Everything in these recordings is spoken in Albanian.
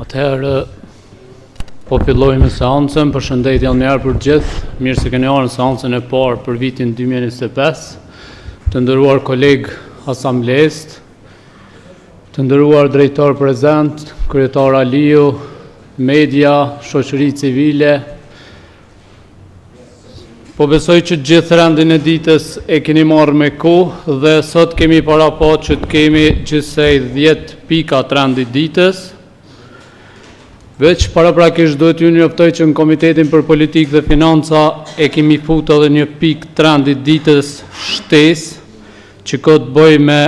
Atëherë po fillojmë seancën. Përshëndetje edhe një herë për të gjithë. Mirë se keni ardhur në seancën e parë për vitin 2025. Të nderuar kolegë asambleistë, të nderuar drejtor prezent, kryetar Aliu, media, shoqëri civile, Po besoj që gjithë rendin e ditës e keni marrë me kohë dhe sot kemi parapa që të kemi gjithsej 10 pika të rendit ditës. Veç paraprakisht duhet t'ju njoftoj që në Komitetin për Politikë dhe Financa e kemi fut edhe një pikë të rendit ditës shtesë që ka të bëjë me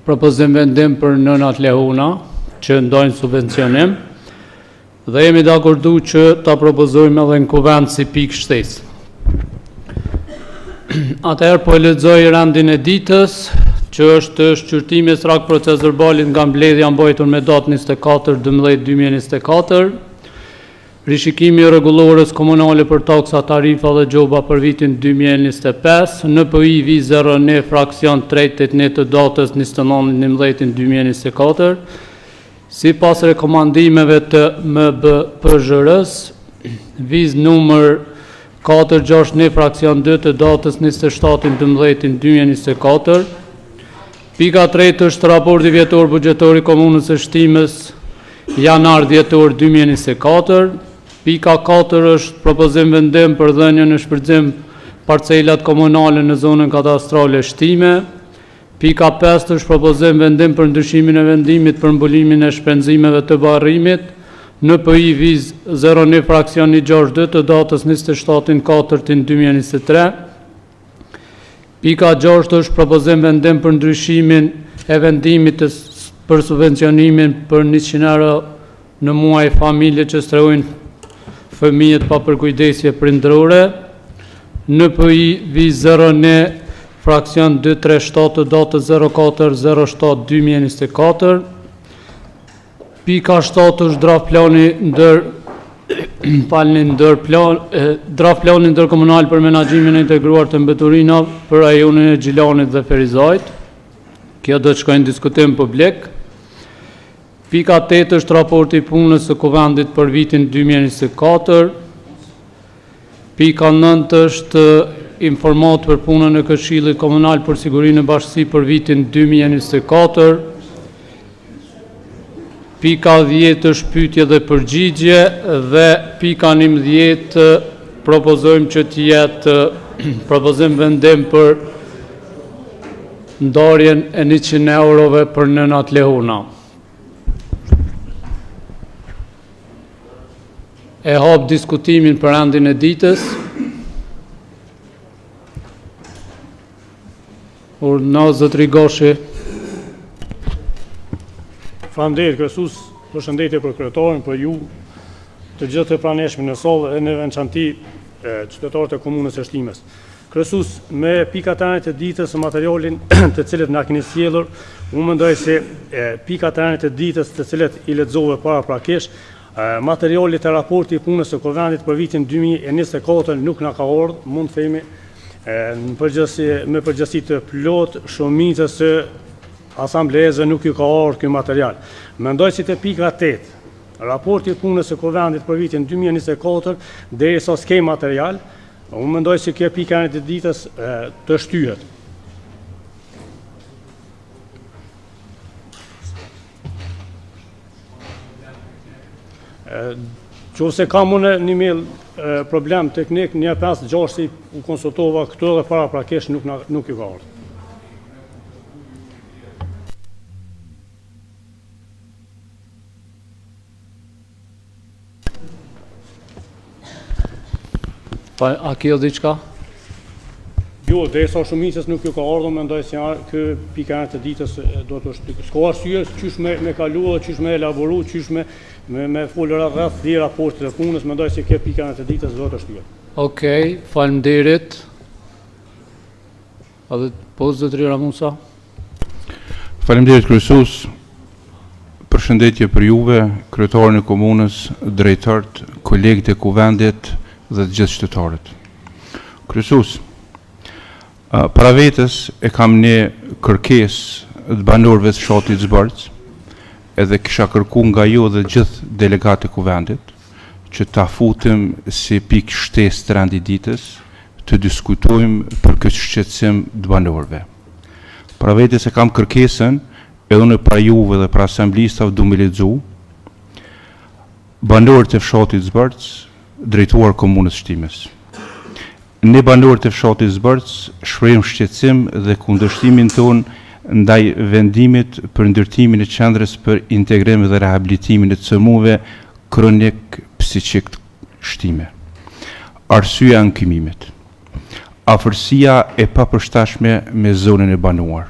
propozim vendim për nënat lehona që ndajnë subvencionim. Dhe jemi dakordu që ta propozojmë edhe në kuvend si pikë shtesë. Atëherë po e lexoj rendin e ditës, që është shqyrtimi e ekstrakt procesverbalit nga mbledhja mbajtur me datë 24 12 2024, rishikimi i rregullores komunale për taksa, tarifa dhe gjoba për vitin 2025, NPI vi 01 fraksion 381 të datës 29 11 2024, Sipas rekomandimeve të MBPZhR-së, vizë numër 461 fraksion 2 të datës 27 12 2024, pika tretë është raporti vjetor buxhetor i Komunës së Shtimes janar dhjetor 2024, pika 4 është propozim vendim për dhënien në shfrytëzim parcelat komunale në zonën kadastrale Shtime, Pika 5 është propozim vendim për ndryshimin e vendimit për mbulimin e shpenzimeve të varrimit, NPI vizë 01 fraksion 162 të datës 27 4 2023. Pika 6 është propozim vendim për ndryshimin e vendimit të, për subvencionimin për 100 euro në muaj familje që strehojnë fëmijët pa përkujdesje prindërore, NPI vizë 01 fraksion 237 të datës 04 07 2024. Pika 7 është draft plani ndër falni ndër plan draft plani ndërkomunal për menaxhimin e integruar të mbeturinave për rajonin e Gjilanit dhe Ferizajt. Kjo do të shkojë në diskutim publik. Pika 8 është raporti i punës së Kuvendit për vitin 2024. Pika 9 është informatë për punën e Këshillit Komunal për Sigurinë në Bashkësi për vitin 2024. Pika 10 është pyetje dhe përgjigje dhe pika 11 propozojmë që të jetë propozim vendim për ndarjen e 100 eurove për nënat lehona. E hap diskutimin për rendin e ditës. Urdhno, zotri Gashi. Faleminderit kryesues, përshëndetje për kryetarin, për ju, të gjithë të pranishmit në sallë e në veçanti qytetarët e komunës së Shtimes. Kryesues, me pikat e rendit të ditës e materialin të cilët na keni sjellur, unë mendoj se pikat e rendit të ditës të cilët i lexove paraprakisht, materialit të raporti i punës së Kuvendit për vitin 2024 nuk na ka ardhur, mund të themi në përgjithësi me përgjegjësi të plotë shumicës së asamblezë nuk ju ka ardhur ky material. Mendoj se te pika 8, raporti i punës së Kuvendit për vitin 2024, derisa s'ke material, Unë mendoj se kjo pika e rendit të ditës të shtyhet. Qoftë se kam unë një mail problem teknik, një 5, 6 u konsultova këtu edhe paraprakisht nuk, nuk ju ka ardhur. Pa, a kjo diçka? Jo, derisa shumicës nuk ju ka ardhur, mendoj se ky pika e rendit të ditës do të është. S'ka arsye qysh me me kalu dhe qysh me elaboru, qysh me me me fol rreth këtij raportit të punës, mendoj se kjo pika e rendit të ditës do të shtyhet. Okej, faleminderit. Edhe po zotëri Ramusa. Faleminderit kryesues. Përshëndetje për juve, kryetarin e komunës, drejtorët, kolegët e kuvendit dhe të gjithë qytetarët. Kryesues, para vetes e kam një kërkesë të banorëve të fshatit Zborc. Edhe kisha kërku nga ju dhe gjithë delegatët e Kuvendit që ta futim si pikë shtesë të rendit ditës, të diskutojmë për këtë shqetësim të banorëve. Para vetes e kam kërkesën edhe unë para juve dhe para asamblistave du me lexu. Banorët e fshatit Zbërc, drejtuar Komunës Shtimes. Ne banorët e fshatit Zbërc shprehim shqetësim dhe kundërshtimin tonë ndaj vendimit për ndërtimin e Qendrës për Integrim dhe Rehabilitimin e të Sëmurëve Kronik Psikik Shtime. Arsyeja e ankimimit. Afërsia e papërshtatshme me zonën e banuar.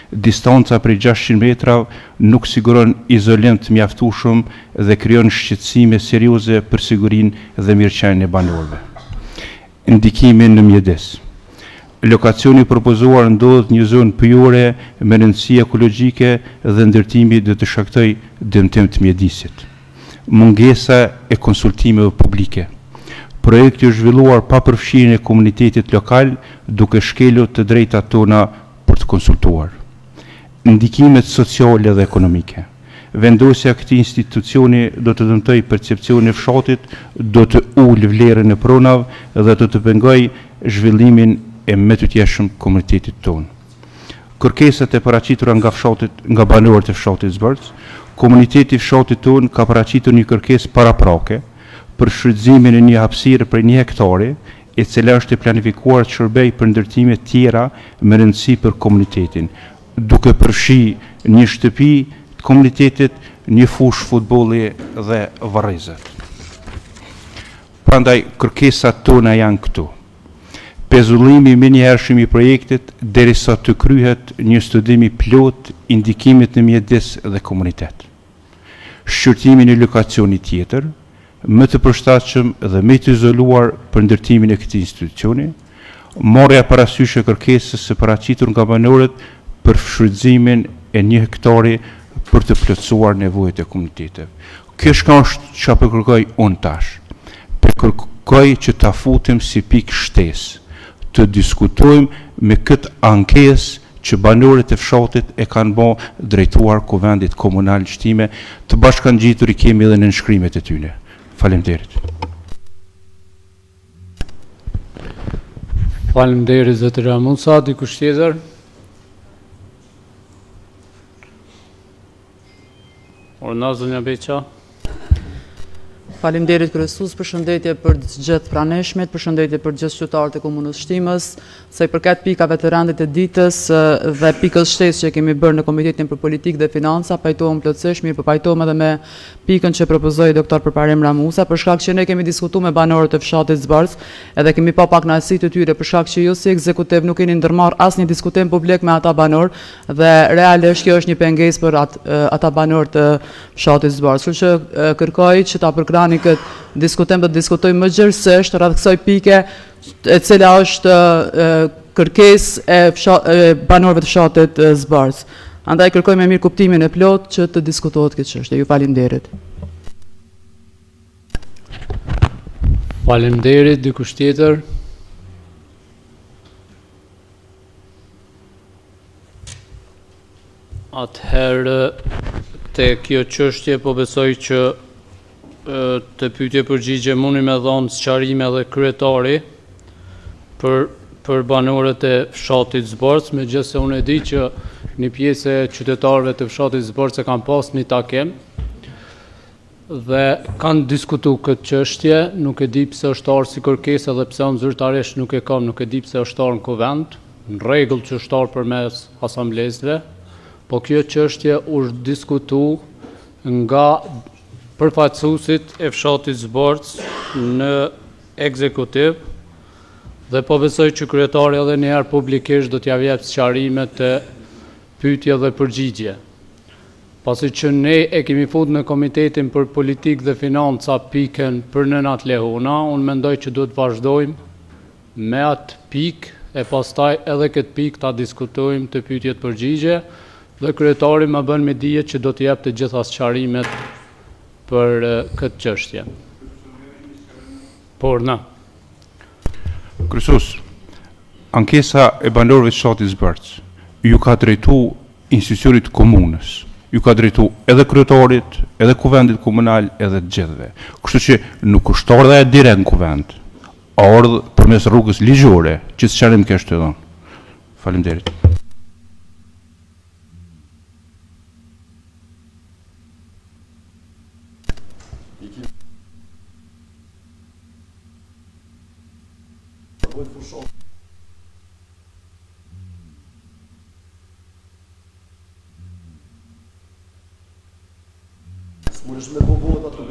Distanca prej 600 metrave nuk siguron izolim të mjaftueshëm dhe krijon shqetësime serioze për sigurinë dhe mirëqenien e banorëve. Ndikimi në mjedis. Lokacioni i propozuar ndodhet në një zonë pyjore me rëndësi ekologjike dhe ndërtimi do të shkaktojë dëmtim të mjedisit. Mungesa e konsultimeve publike. Projekti është zhvilluar pa përfshirjen e komunitetit lokal, duke shkelur të drejtat tona për të konsultuar. Ndikimet sociale dhe ekonomike. Vendosja e këtij institucioni do të dëmtojë percepcionin e fshatit, do të ulë vlerën e pronave dhe do të pengojë zhvillimin e mëtutjeshëm të komunitetit tonë. Kërkesat e paraqitura nga fshatit, nga banorët e fshatit Zbërc, komuniteti i fshatit tonë ka paraqitur një kërkesë paraprake për shfrytëzimin e një hapësire prej një hektari, e cila është e planifikuar të shërbejë për ndërtime tjera me rëndësi për komunitetin, duke përfshi një shtëpi të komunitetit, një fushë futbolli dhe varrezat. Prandaj kërkesat tona janë këtu. Pezullimi i menjëhershëm i projektit derisa të kryhet një studim i plotë i ndikimit në mjedis dhe komunitet. Shqyrtimin e lokacionit tjetër, më të përshtatshëm dhe më të izoluar për ndërtimin e këtij institucioni, marrja parasysh e kërkesës së paraqitur nga banorët për shfrytëzimin e një hektari për të plotësuar nevojat e komuniteteve. Kjo çka është çka po kërkoj unë tash. Po kërkoj që ta futim si pikë shtesë, të diskutojmë me këtë ankesë që banorët e fshatit e kanë bo drejtuar Kuvendit Komunal Shtime, të bashkangjitur i kemi edhe nënshkrimet e tyne. Faleminderit. Faleminderit zoti Ramusa, dikush tjetër? Urdhno zonja Beqa. Faleminderit kryesues, përshëndetje për të gjithë pranishmit, përshëndetje për të gjithë qytetarët e komunës Shtimës. Sa i përket pikave të rendit të ditës dhe pikës shtesë që kemi bërë në Komitetin për Politikë dhe Financa, pajtohem plotësisht, mirëpo pajtohem edhe me pikën që propozoi doktor Përparim Ramusa, për shkak që ne kemi diskutuar me banorët e fshatit Zbarc, edhe kemi pa pakënaqësitë e tyre, për shkak që ju si ekzekutiv nuk keni ndërmarrë asnjë diskutim publik me ata banorë dhe realisht kjo është një pengesë për ata banorë të fshatit Zbarc. Kështu që kërkoj që ta përkrahni këtë diskutim dhe të diskutojmë më gjerësisht rreth kësaj pike e cila është kërkesë e banorëve të fshatit Zbarc. Andaj kërkoj me mirëkuptimin e plotë që të diskutohet kjo çështje. Ju faleminderit. Faleminderit, dikush tjetër? Atëherë, te kjo çështje po besoj që te pyetje përgjigje mundi me dhonë sqarime edhe kryetari për, për banorët e fshatit Zborc, megjithëse unë e di që një pjesë e qytetarëve të fshatit Zborc e kanë pas një takim, dhe kanë diskutu këtë çështje, nuk e di pse është ardhur si kërkesë edhe pse unë zyrtarisht nuk e kam, nuk e di pse është ardhur në kuvend, në rregull që është ardhur përmes asamblistëve, po kjo çështje është diskutu nga përfaqësuesit e fshatit Zborc në ekzekutiv dhe po besoj që kryetari edhe një herë publikisht do t'ja jep sqarime te pyetje dhe përgjigje. Pasi që ne e kemi fut në Komitetin për Politikë dhe Financa pikën për nënat lehona, unë mendoj që duhet vazhdojmë me atë pikë e pastaj edhe këtë pikë ta diskutojmë te pyetjet përgjigje dhe kryetari më bën me dije që do t'i jep të gjitha sqarimet për këtë çështje. Por na. Kryesues, ankesa e banorëve të fshatit Zbërc ju ka drejtu institucionit të komunës. Ju ka drejtu edhe kryetarit, edhe kuvendit komunal, edhe të gjithëve. Kështu që nuk është ardhë ajo direkt në kuvend. Ardhë përmes rrugës ligjore, që sqarim kesh të dhënë. Faleminderit.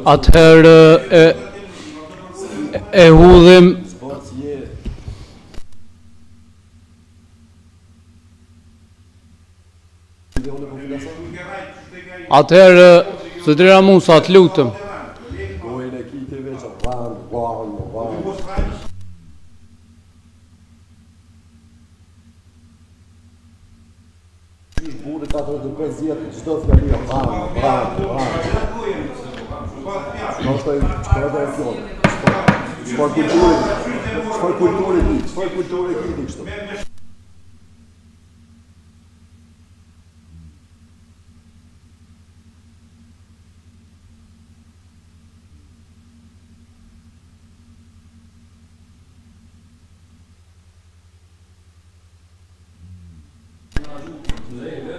Atëherë e e hudhim Atëherë, zotëri Ramusa, të lutem.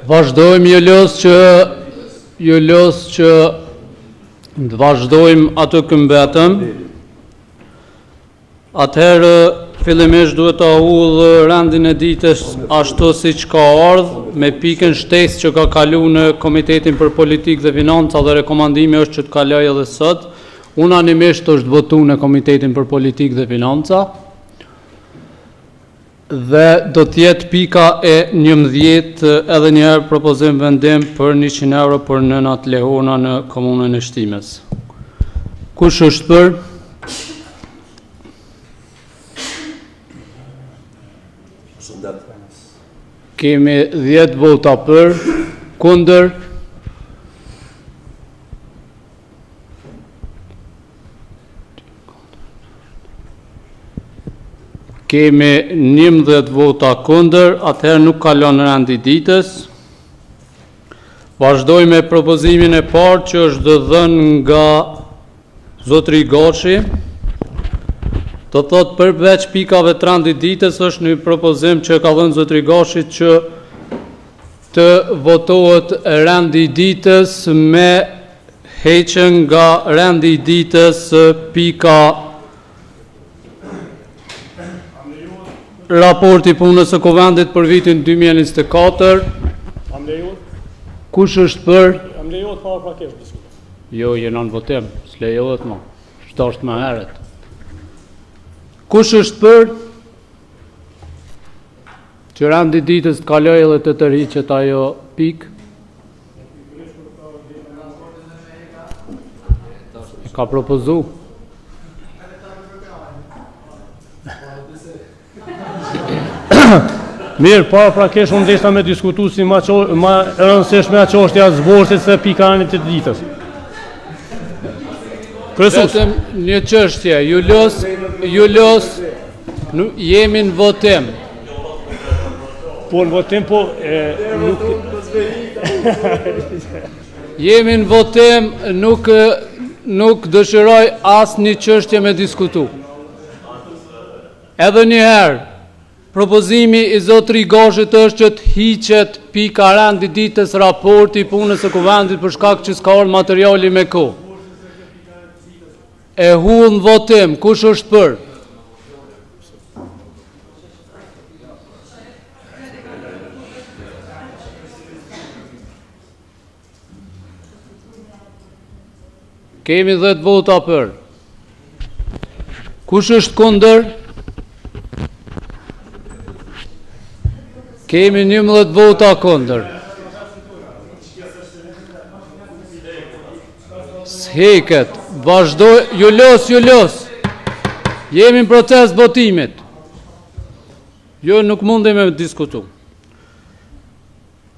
Vazhdojmë ju lus që ju lus që të vazhdojmë aty ku mbetëm. Atëherë fillimisht duhet ta hudh rendin e ditës ashtu siç ka ardhë me pikën shtesë që ka kalu në Komitetin për Politikë dhe Financa dhe rekomandimi është që të kalojë edhe sot. Unanimisht është votu në Komitetin për Politikë dhe Financa. Dhe do të jetë pika e 11 edhe një herë propozim vendim për 100 euro për nënat lehona në komunën e Shtimes. Kush është për? Kemi 10 vota për, kundër, Kemi 11 vota kundër, atëherë nuk kalon rendi i ditës. Vazhdojmë me propozimin e parë që është dhënë nga zotri Gashi. Do të thotë përveç pikave të rendit ditës është një propozim që ka dhënë zotri Gashi që të votohet rendi i ditës me heqjen nga rendi i ditës pika Raporti i punës së Kuvendit për vitin 2024. A më lejohet? Kush është për? A më lejohet paraprakisht diskutim? Jo, jena në votim, s'lejohet më. Është është më herët. Kush është për? Që rendi i ditës të kalojë edhe të tërhiqet ajo pikë. E ka propozu. Mirë, paraprakisht unë deshta me diskutu si ma, qo, ma e rëndësishme ajo çështja e Zborcit se pika e rendit të ditës. Kryesues. Vetëm një çështje, ju lus, ju lus, jemi në votim. Po në votim, po e, nuk... Jemi në votim, nuk, nuk dëshiroj asnjë çështje me diskutu. Edhe një herë, propozimi i zotri Gashit është që të hiqet pika e rendit ditës raporti i punës së kuvendit për shkak që s'ka ardhur materiali me kohë. E hudh në votim, kush është për? Kemi 10 vota për. Kush është kundër? Kemi 11 vota kundër. S'heket. Vazhdo, ju lus, ju lus. Jemi në proces votimit. Jo, nuk mundemi me diskutu.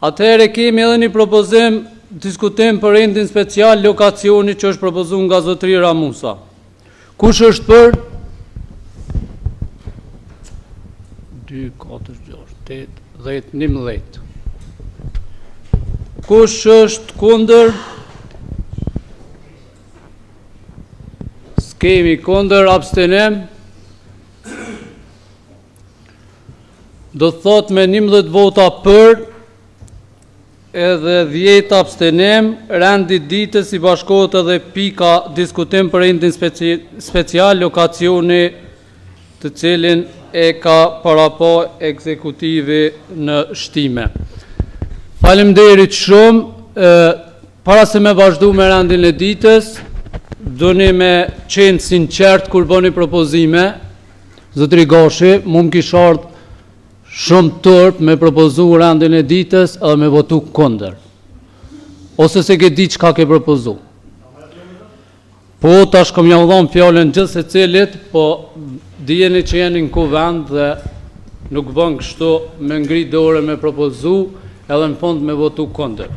Atëherë kemi edhe një propozim, diskutim për rendin special lokacioni që është propozu nga zotri Ramusa. Kush është për? 2, 4, 6, 8, 10, 11. Kush është kundër? S'kemi kundër, abstenim. Do të thotë me 11 vota për edhe 10 abstenim, rendit ditës i bashkohet edhe pika diskutim për entin special, lokacioni të cilin e ka parapa ekzekutivi në Shtime. Faleminderit shumë. Para se me vazhdu me rendin e ditës, doni me qenë sinqert kur bëni propozime, zotri Gashi, mu më kish ardhë shumë turp me propozu rendin e ditës edhe me votu kundër. Ose s'e ke di çka ke propozu. Po, tash kom jau dhonë fjalën gjithsecilit, po dijeni që jeni në kuvend dhe nuk bën kështu me ngrit dorën me propozu edhe në fund me votu kundër.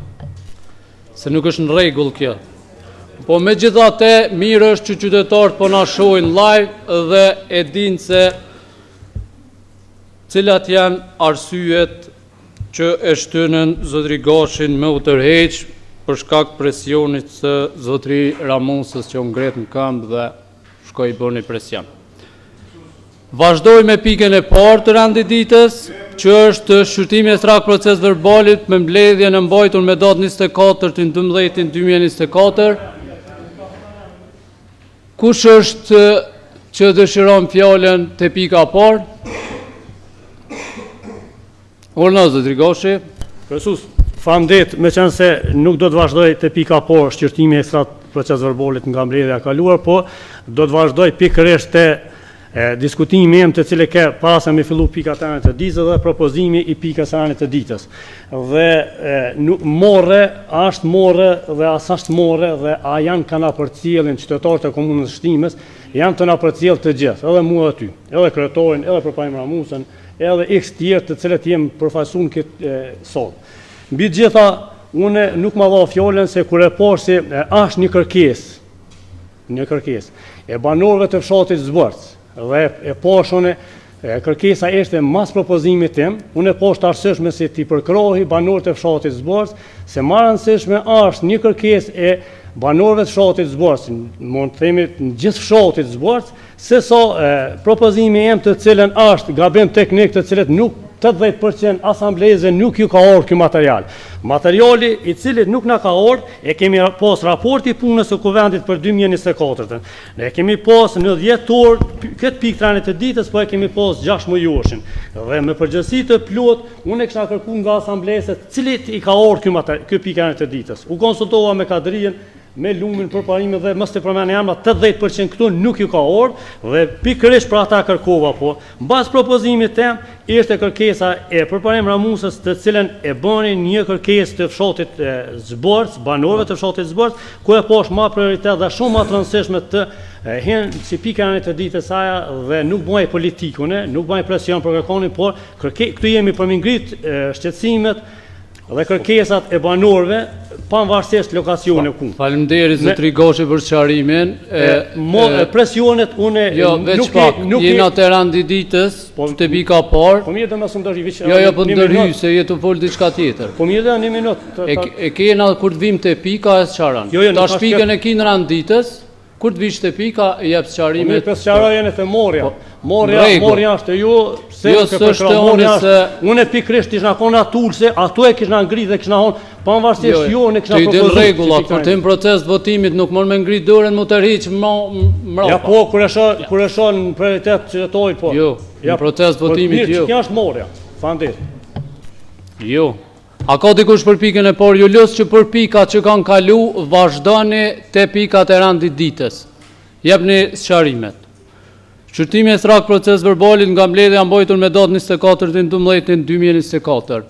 Se nuk është në rregull kjo. Po megjithatë, mirë është që qytetarët po na shohin live dhe e dinë se cilat janë arsyet që e shtynën zotri Gashin me u tërheq për shkak presionit të zotri Ramusës që u ngrit në këmbë dhe shkoi i bëni presion. Vazhdoj me pikën e parë të rendit ditës, që është shqyrtimi i ekstrakt procesverbalit me mbledhjen e mbajtur me datë 24 12 2024. Kush është që dëshiron fjalën te pika e parë? Urdhno, zotri Gashi. Kryesues, faleminderit, meqenëse nuk do të vazhdoj te pika e parë shqyrtimi i ekstrakt procesverbalit nga mbledhja e kaluar, po do të vazhdoj pikërisht te diskutimi im të cilin ke para se me fillu pikat e rendit të ditës dhe propozimi i pikës së rendit të ditës. Dhe nuk more, a është more dhe a s'është more dhe a janë ka na përcjellin qytetarët e komunës Shtimes, janë tu na përcjell të gjithë, edhe mua dhe ty, edhe kryetarin, edhe Përparim Ramusën, edhe x tjerë të cilët jem përfaqësu në këtë sallë. Mbi të gjitha, unë nuk ma dha fjalën se kur e pashë se është një kërkesë, Një kërkesë e banorëve të fshatit Zborc dhe e pashë unë kërkesa ishte mas propozimit tim, unë e pashë të arsyeshme se t'i përkrahi banorët e fshatit Zborc, se ma rëndësishme është një kërkesë e banorëve të fshatit Zborc, mund të themi në gjithë fshatit Zborc, se sa propozimi im të cilën është gabim teknik të cilët nuk 80% asamblezë nuk ju ka ardhur ky material. Materiali i cili nuk na ka ardhur, e kemi pas raporti i punës së Kuvendit për 2024-ën. Ne e kemi pas në dhjetor këtë pikë të rendit të ditës, po e kemi pas 6 mujoshin. Dhe me përgjegjësi të plotë, unë e kisha kërku nga asamblezët cilit i ka ardhur ky material, ky pikë e rendit të ditës. U konsultova me Kadrijen, me Lumin Përparimin dhe mos të përmend emra 80% këtu nuk ju ka ardhur dhe pikërisht për ata kërkova po mbas propozimit tem ishte kërkesa e Përparim Ramusës të cilën e bëni një kërkesë të fshatit Zborc, banorëve të fshatit Zborc, ku e pashë ma prioritet dhe shumë ma të rëndësishme të hin si pikë e rendit të ditës aja dhe nuk bëj politikë unë, nuk bëj presion për kërkonin, por kërke, këtu jemi për me ngrit shqetësimet Dhe kërkesat e banorëve pavarësisht lokacionit ku. Faleminderit zotri Gashi për sqarimin. E presionet unë jo, nuk pak, nuk jena te rendi i ditës, po te pika e parë. Po mirë do mos ndërhy veç. Jo, jo, po ndërhy se je tu fol diçka tjetër. Po mirë do një minutë. E e kena kur të vim te pika e sqaron. Jo, jo, Tash pikën e ki në rend ditës. Kur të vish te pika, i jep sqarimet. Po mirë, po sqarojeni te morja. Po, morja, morja është e ju, se jo, nuk e përkrah. Morja është, unë pikërisht isha kon aty ulse, ato e kisha ngrit dhe kisha hon, pavarësisht jo, jo, unë kisha propozuar. Ti din rregullat, kur të proces të votimit nuk mund me ngrit dorën m'u tërhiq më mbrapa. Ja po, kur e shoh, kur e shoh në prioritet qytetarit po. Jo, në proces të po, votimit jo. Mirë, kjo është morja. Faleminderit. Jo. A ka dikush për pikën e parë? Ju lus që për pikat që kanë kalu, vazhdoni te pikat e rendit ditës. Jepni sqarimet. Shqyrtimi ekstrakt procesverbalit nga mbledhja mbajtur me datë 24 12 2024.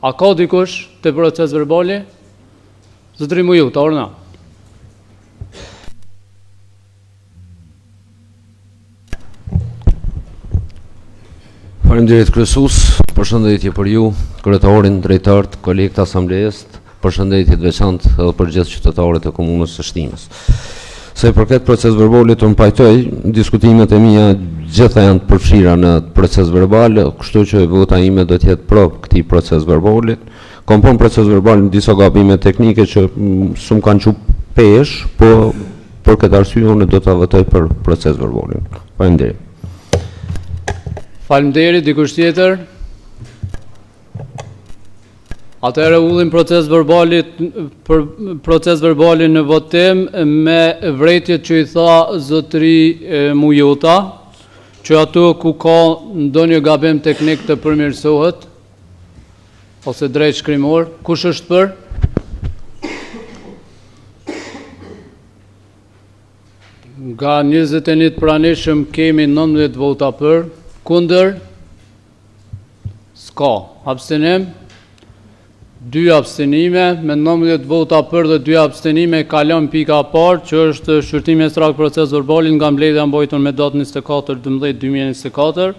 A ka dikush te procesverbali? Zotri Mujuta, urdhno. Faleminderit kryesues, përshëndetje për ju, kryetarin, drejtorët, kolegët asambleistë, përshëndetje të veçantë edhe për gjithë qytetarët e komunës së Shtimes. Sa i përket procesverbalit, unë pajtoj, diskutimet e mia gjitha janë të përfshira në procesverbal, kështu që vota ime do të jetë pro këtij procesverbalit. Kam pa në procesverbal disa gabime teknike që s'um kanë çu peshë, po për këtë arsye unë do ta votoj për procesverbalin. Faleminderit. Faleminderit, dikush tjetër? Atëherë ullim procesverbalit për procesverbalin në votim me vërejtjet që i tha zotëri Mujota, që aty ku ka ndonjë gabim teknik të përmirësohet ose drejtshkrimor, kush është për? Nga 21 të pranishëm kemi 19 vota për, kundër? S'ka. Abstenim? Dy abstenime, me 19 vota për dhe dy abstenime kalon pika e parë, që është shqyrtimi ekstrakt procesverbalit nga mbledhja mbajtur me datë 24 12 2024.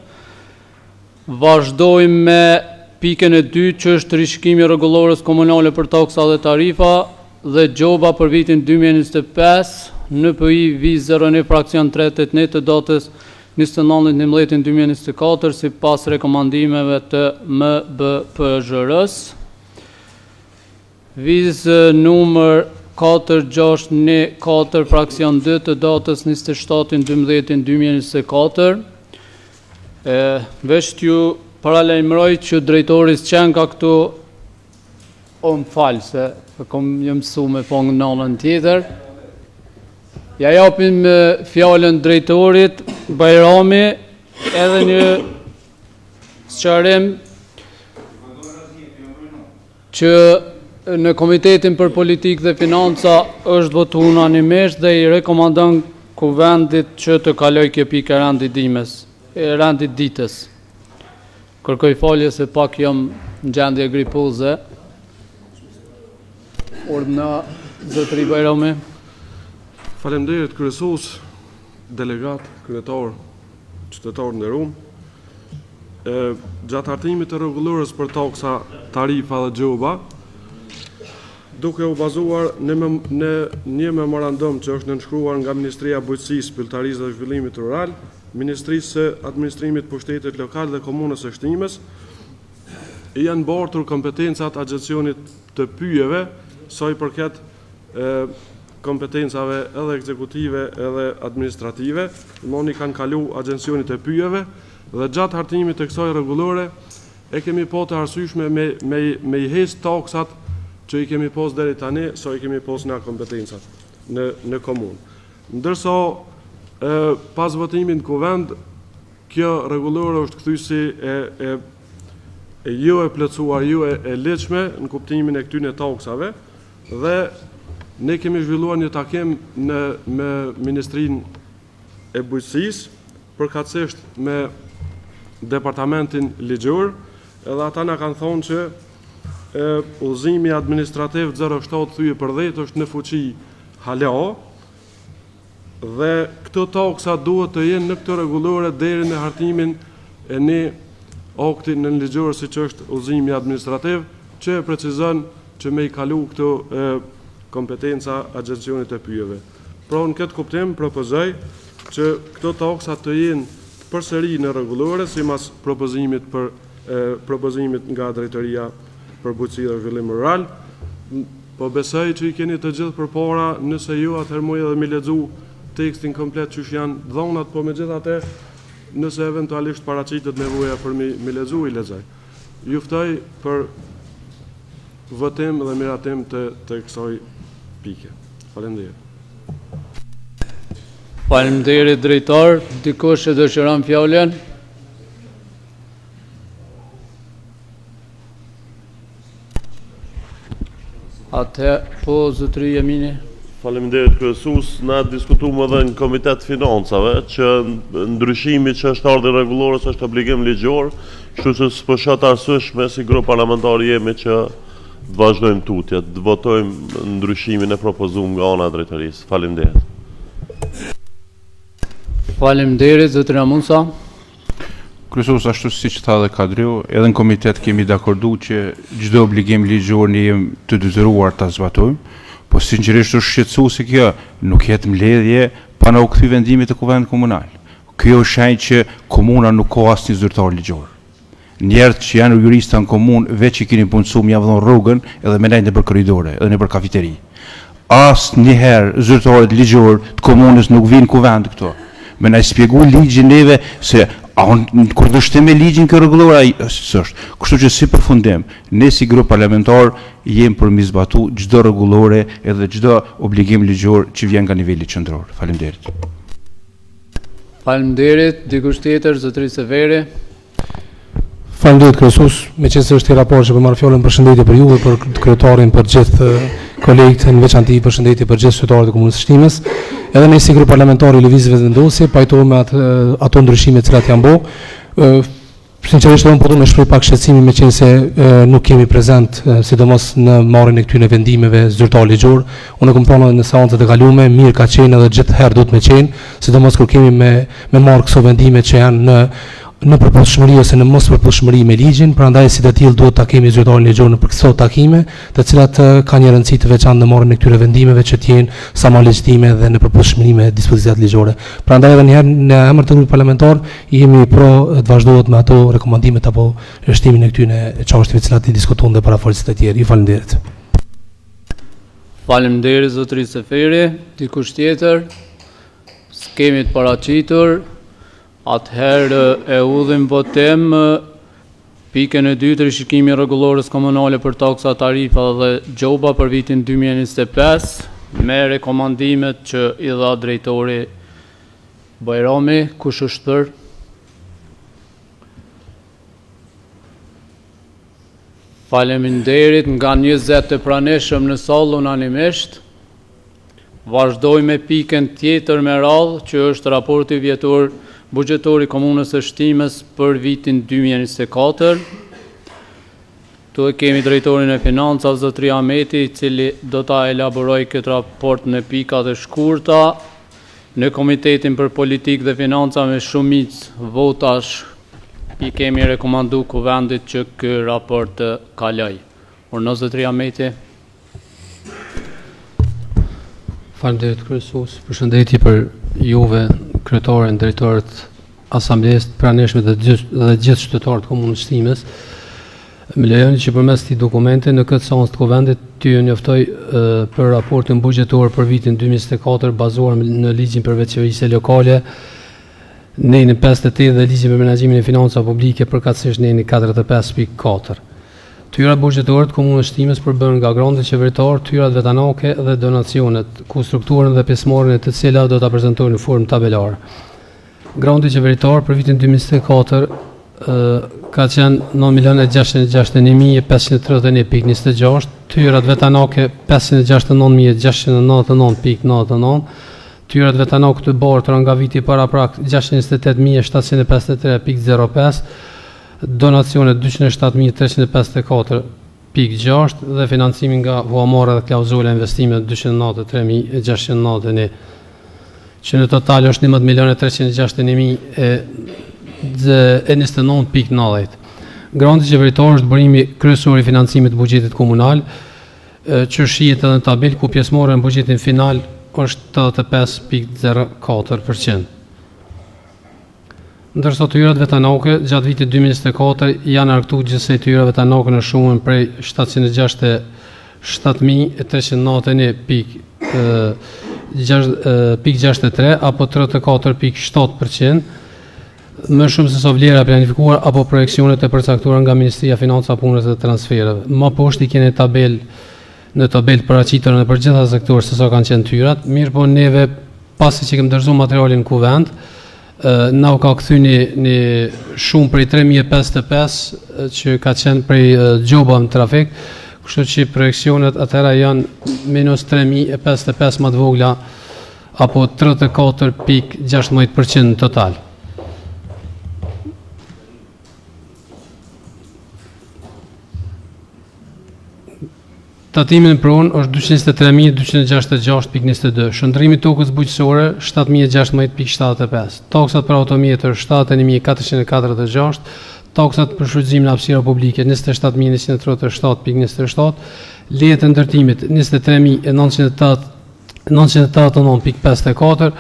Vazhdojmë me pikën e dytë, që është rishikimi i rregullores komunale për taksa dhe tarifa dhe gjoba për vitin 2025, NPI V 01 fraksion 381 të datës 29 11 2024, sipas rekomandimeve të MBPZhR-së. Vizë numër 4614 fraksion 2 të datës 27 12 2024. E, veç t'ju paralajmëroj që drejtori s'qenka këtu, o më falë se kom jam mësu me po në anën tjetër. Ja japim fjalën drejtorit Bajrami edhe një sqarim që në Komitetin për Politikë dhe Financa është votu unanimisht dhe i rekomandon kuvendit që të kaloj kjo pikë e rendit dimës, e rendit ditës. Kërkoj falje se pak jam në gjendje gripoze. Urdhno, zotëri Bajrami. Faleminderit kryesues, delegat, kryetar, qytetar nderum. Gjatë hartimit të rregullores për taksa, tarifa dhe gjoba, duke u bazuar në, në një memorandum që është nënshkruar nga Ministria e Bujqësisë, Pylltarisë dhe Zhvillimit Rural, Ministrisë së Administrimit të Pushtetit Lokal dhe Komunës së Shtimes, i janë bartur kompetencat Agjencionit të Pyjeve sa i përket kompetencave edhe ekzekutive edhe administrative, domthonë i kanë kalu Agjencionit të Pyjeve dhe gjatë hartimit të kësaj rregullore e kemi pa të arsyeshme me me me i heq taksat që i kemi pas deri tani, sa i kemi pas na kompetencat në në komunë. Ndërsa e, pas votimit në kuvend Kjo rregullore është kthy si e e e jo e plotësuar, jo e, e ligjshme në kuptimin e këtyre taksave dhe ne kemi zhvilluar një takim në me Ministrinë e Bujqësisë, përkatësisht me departamentin ligjor, edhe ata na kanë thonë që e, udhëzimi administrativ 07 thyerje për 10 është në fuqi hala, Dhe këto taksa duhet të jenë në këtë rregullore deri në hartimin e një akti nënligjor siç është udhëzimi administrativ që e precizon që me i kalu këto e, kompetenca Agjencionit të Pyjeve. Pra në këtë kuptim propozoj që këto taksa të jenë përsëri në rregullore sipas propozimit për e, propozimit nga drejtoria për bujqësi dhe zhvillim rural. Po besoj që i keni të gjithë përpara, nëse jo atëherë muj edhe mi lexu tekstin komplet qysh janë dhonat, po megjithatë nëse eventualisht paraqitet nevoja për mi, mi lexu, i lexoj. Ju ftoj për votim dhe miratim të, të kësaj pike. Faleminderit. Faleminderit drejtor, dikush e dëshiron fjalën? Atë, po, zotëri Jemini. Faleminderit kryesues. Na diskutuam edhe në Komitet të Financave që ndryshimi që është ardhur rregullores është obligim ligjor, kështu që s'po shoh të arsyeshme si grup parlamentar jemi që të vazhdojmë tutje, të votojmë ndryshimin e propozuar nga ana e drejtorisë. Faleminderit. Faleminderit zotëri Ramusa. Kryesues, ashtu siç tha edhe Kadriu, edhe në komitet kemi dakordu që çdo obligim ligjor ne jemi të detyruar ta zbatojmë, po sinqerisht është shqetësuese kjo, nuk jetë mbledhje pa na u kthy vendimit të Kuvendit Komunal. Kjo është shenjë që komuna nuk ka asnjë zyrtar ligjor. Njerëz që janë jurista në komunë, veç i keni punësu me jau dhon rrogën edhe me nejt nëpër korridore edhe nëpër kafiteri. Asnjëherë zyrtarët ligjor të komunës nuk vijnë në kuvend këtu. Me na spjegu ligjin neve se a në kundërshtim me ligjin kjo rregullore a s'është. Kështu që si përfundim, ne si grup parlamentar jemi për mi zbatu çdo rregullore edhe çdo obligim ligjor që vjen nga niveli qendror. Faleminderit. Faleminderit. Dikush tjetër, zotëri Seferi? Faleminderit kryesues, meqenëse është hera e parë që po marr fjalën përshëndetje për juve, për kryetarin, për gjithë kolegët, në veçanti përshëndetje për gjithë qytetarët e komunës së Shtimes. Edhe ne si grup parlamentar i Lëvizjes Vetëvendosje pajtohemi me atë, ato ndryshime të cilat janë bo. Sinqerisht unë po du me shpreh pak shqetësimin meqenëse nuk kemi prezent, sidomos në marrjen e këtyre vendimeve zyrtar ligjor. Unë e kam thënë edhe në seancat e kalume, mirë ka qenë edhe gjithherë duhet me qenë, sidomos kur kemi me me marrë këso vendime që janë në në përputhshmëri ose në mospërputhshmëri me ligjin, prandaj si të tillë duhet ta kemi zyrtarin ligjor në këso takime, të cilat kanë një rëndësi të veçantë në marrjen e këtyre vendimeve që të jenë sa më legjitime dhe në përputhshmëri me dispozitat ligjore. Prandaj edhe një herë në emër të grupit parlamentar jemi pro të vazhdohet me ato rekomandimet apo shtimin e këtyre çështjeve të cilat i diskutuan dhe parafolësit e tjerë. Ju faleminderit. Faleminderit zotëri Seferi. Dikush tjetër? S'kemi të paraqitur. Atëherë e hudhim votim pikën e dytë rishikimi i rregullores komunale për taksa, tarifa dhe gjoba për vitin 2025 me rekomandimet që i dha drejtori Bajrami, kush është për? Faleminderit nga 20 të pranishëm në sallë unanimisht. Vazhdojmë me pikën tjetër me radhë, që është raporti vjetor buxhetor i Komunës së Shtimes për vitin 2024. Këtu e kemi drejtorin e financave, zotëri Ahmeti, i cili do ta elaborojë këtë raport në pikat e shkurta. Në Komitetin për Politikë dhe Financa me shumicë votash i kemi rekomandu Kuvendit që ky raport të kalojë. Urdhëro zotëri Ahmeti. Faleminderit kryesues, përshëndetje për juve, kryetarin, drejtorët, asamblesë të pranishme dhe gjithë dhe gjithë qytetarët e komunës Shtimes. Më lejoni që përmes këtij dokumenti në këtë seancë të Kuvendit t'ju njoftoj për raportin buxhetor për vitin 2024 bazuar në ligjin për vetëqeverisje lokale, nenin 58 dhe ligjin për menaxhimin e financave publike, përkatësisht neni 45.4. Të hyrat buxhetore të Komunës Shtimes përbëhen nga granti qeveritar, të hyrat vetanake dhe donacionet, ku strukturën dhe pjesëmarrjen e të cilave do ta prezantoj në formë tabelare. Granti qeveritar për vitin 2024 ka qenë 9 milionë e 661.531.26, të hyrat vetanake 569.699.99, të hyrat vetanake të bartura nga viti paraprak 628.753.05, donacionet 207.354.6 dhe financimi nga huamarrja dhe klauzola e investimeve 293.691. që në total është 11 milionë 361 mijë e 29.90. Granti qeveritar është burimi kryesor i financimit të buxhetit komunal, që shihet edhe në tabelë ku pjesëmarrja në buxhetin final është 85.04%. Ndërsa të hyrat vetanake gjatë vitit 2024 janë arkëtuar gjithsej të hyra vetanake në shumën prej 767.391.63 apo 34.7%, më shumë se sa vlera e planifikuar apo projeksionet e përcaktuara nga Ministria e Financave, Punës dhe Transfereve. Më poshtë i keni tabel në tabelë të paraqitura nëpër gjitha sektorët se sa kanë qenë të hyrat, mirëpo neve pasi që kemi dorëzuar materialin në kuvend, na u ka kthy një, një shumë prej 3055 që ka qenë prej gjoba në trafik, kështu që projeksionet atëhera janë minus 3055 më të vogla apo 34.16% në total. Tatimi në pronë është 223.266.22, shndërrimi i tokës bujqësore 7.016.75, taksat për automjete është 71.446, taksat për shfrytëzimin e hapësirave publike 27.137.27, lejet e ndërtimit 23.989.54.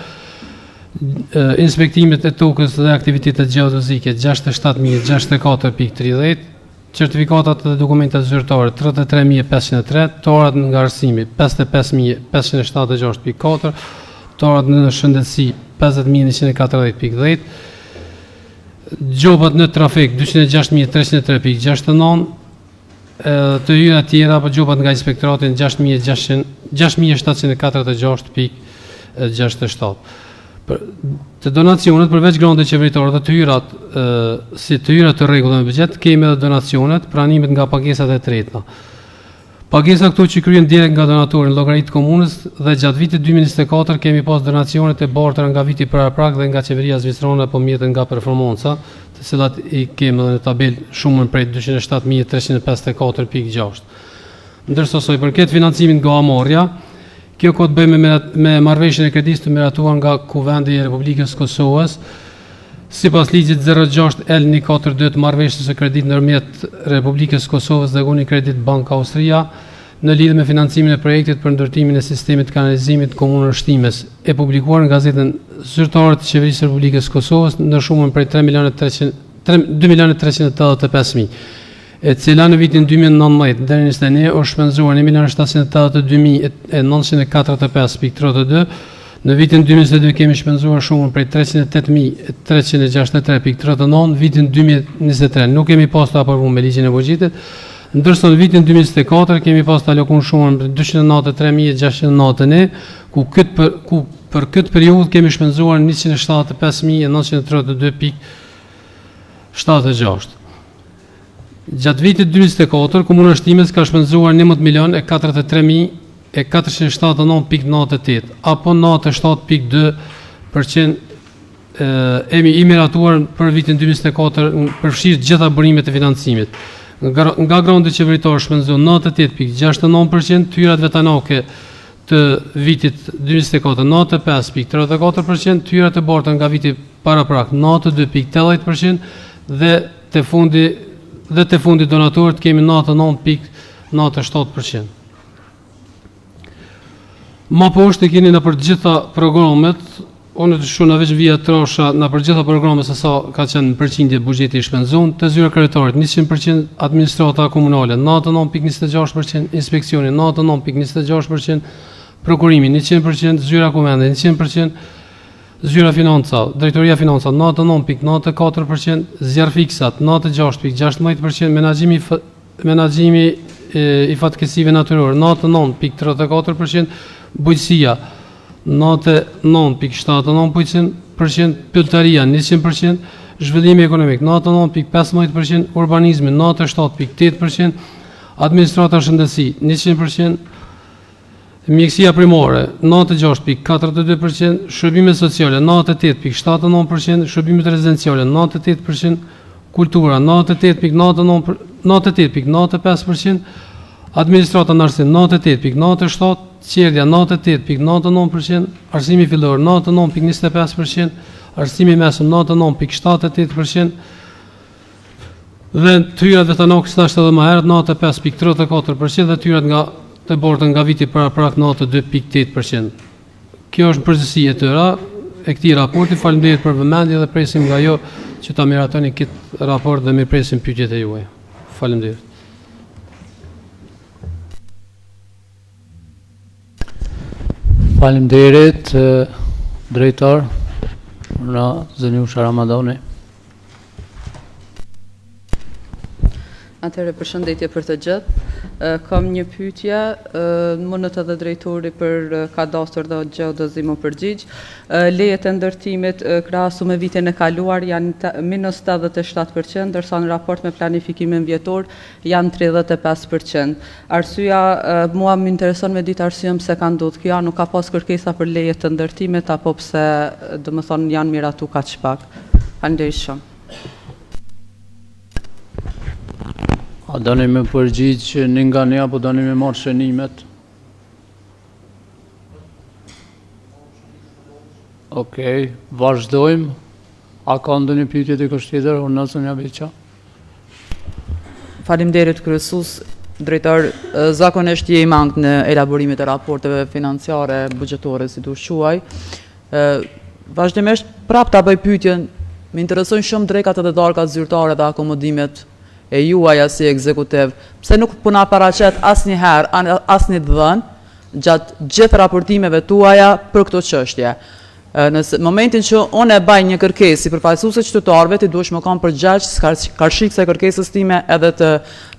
Inspektimet e tokës dhe aktivitetet gjeodezike 67.064.30, certifikatat dhe dokumentat zyrtare 33.503, të ardhurat nga arsimi 55.576.4, të ardhurat në shëndetësi 50.140.10, gjobat në trafik 206.303.69, të hyra tjera apo gjobat nga inspektorati 6746.67. Për të donacionet përveç granteve qeveritare dhe të hyrat si të hyra të rregullta në buxhet, kemi edhe donacionet, pranimet nga pagesat e treta. Pagesa këto që kryen direkt nga donatori në llogari të komunës dhe gjatë vitit 2024 kemi pas donacionet e bartura nga viti paraprak dhe nga qeveria zvicerane apo mjetet nga performanca, të cilat i kemi edhe në tabelë shumën prej 207.354.6. Ndërsa sa i përket financimit nga huamarrja, kjo ka të bëjë me me marrëveshjen e kredisë të miratuar nga Kuvendi i Republikës së Kosovës, sipas ligjit 06 L 142 të marrëveshjes së kredit ndërmjet Republikës së Kosovës dhe Unicredit Bank Austria në lidhje me financimin e projektit për ndërtimin e sistemit të kanalizimit në komunën e Shtimes, e publikuar në gazetën zyrtare të Qeverisë së Republikës së Kosovës në shumën prej 3 milionë 300 2 milionë 385 mijë e cila në vitin 2019 deri në 21 është shpenzuar 1 milion 782.945.32, në vitin 2022 kemi shpenzuar shumën prej 308.363.39, vitin 2023 nuk kemi pas të aprovuar me ligjin e buxhetit, ndërsa në vitin 2024 kemi pas të alokuar shumën prej 293.691, ku këtë për, ku për këtë periudhë kemi shpenzuar 175.932.76. Gjatë vitit 2024, Komuna e Shtimes ka shpenzuar 11 milion e 43 mijë e 479.98, apo 97.2% e i miratuar për vitin 2024, përfshirë gjitha burimet e financimit. Nga, nga granti qeveritar shpenzuar 98.69%, të hyrat vetanake të vitit 2024 95.34%, të hyrat e bartura nga viti paraprak 92.80% dhe te fundi dhe te fundi donatorët kemi 99.97%. Ma poshtë e keni në për gjitha programet, unë të shkruaj veç vija trasha në për gjitha programet se sa ka qenë në përqindje buxheti i shpenzuar, te zyra kryetarit 100%, administrata komunale 99.26%, inspeksioni 99.26%, prokurimi 100%, zyra kuvendit 100%, zyra financa, drejtoria financa 99.94%, zjarrfiksat 96.16%, menaxhimi menaxhimi i fatkeqësive natyrore 99.34%, bujqësia 99.79%, pylltaria 100%, zhvillimi ekonomik 99.15%, urbanizmi 97.8%, administrata shëndetësi 100%, mjekësia primare 96.42%, shërbimet sociale 98.79%, shërbimet rezidenciale 98%, kultura 98.99 98.95%, administrata në arsim 98.97, çerdhja 98.99%, arsimi fillor 99.25%, arsimi mesëm 99.78%, dhe të hyrat vetanake si thashë edhe më herët 95.34% dhe të hyrat nga të bartura nga viti paraprak 92.8%. Kjo është në përgjithësi e tëra e këtij raporti. Faleminderit për vëmendje dhe presim nga ju që ta miratoni këtë raport dhe mirëpresim pyetjet e juaja. Faleminderit. Faleminderit, drejtor, në Zonjusha Ramadani. Atëherë përshëndetje për të gjithë. Kam një pyetje, mundet edhe drejtori për kadastër dhe gjeodezi më përgjigj. Lejet e ndërtimit krahasu me vitin e kaluar janë minus 87%, ndërsa në raport me planifikimin vjetor janë 35%. Arsyeja, mua më intereson me ditë arsyen pse ka ndodhur kjo, nuk ka pas kërkesa për leje të ndërtimit apo pse, domethënë, janë miratu kaq pak. Faleminderit shumë. A doni me përgjigj një nga një apo doni me marrë shënimet? Okej, vazhdojmë. A ka ndonjë pyetje dikush tjetër? Unë zonja Beqa. Faleminderit kryesues, drejtor, zakonisht je i mangët në elaborimet e raporteve financiare, buxhetore, si dush quaj. Vazhdimisht prapë ta bëj pyetjen, më interesojnë shumë drekat edhe darkat zyrtare dhe akomodimet e juaja si ekzekutiv. Pse nuk po na paraqet asnjëherë asnjë të dhënë gjatë gjithë raportimeve tuaja për këto çështje? Në momentin që unë e baj një kërkesë si përfaqësuese e qytetarëve, ti duhesh me kanë përgjegjës karshi kësaj kërkesës time edhe të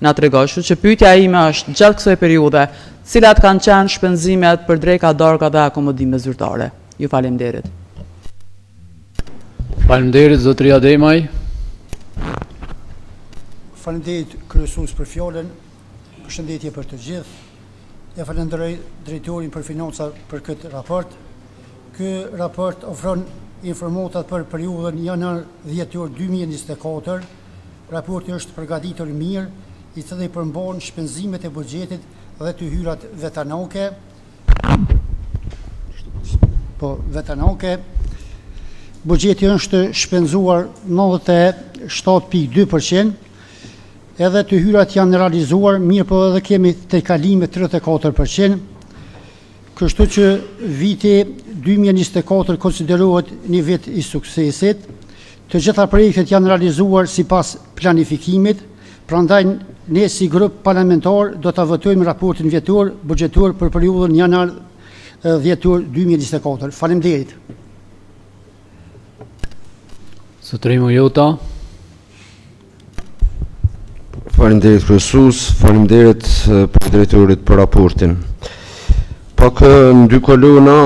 na tregosh. Kështu që pyetja ime është gjatë kësaj periudhe, cilat kanë qenë shpenzimet për dreka, darka dhe akomodime zyrtare? Ju faleminderit. Faleminderit zotëri Ademaj. Faleminderit kryesues për fjalën. Përshëndetje për të gjithë. E falënderoj drejtorin për financa për këtë raport. Ky raport ofron informatat për periudhën janar-dhjetor 2024. Raporti është përgatitur mirë, i cili përmban shpenzimet e buxhetit dhe të hyrat vetanake. Po, vetanake. Buxheti është shpenzuar 97.2%, edhe të hyrat janë realizuar, mirë po edhe kemi tejkalime 34%. Kështu që viti 2024 konsiderohet një vit i suksesit. Të gjitha projektet janë realizuar sipas planifikimit, prandaj ne si grup parlamentar do ta votojmë raportin vjetor buxhetor për periudhën janar dhjetor 2024. Faleminderit. Zotëri Mujota. Faleminderit kryesues, faleminderit për drejtorit për raportin. Pak në dy kolona,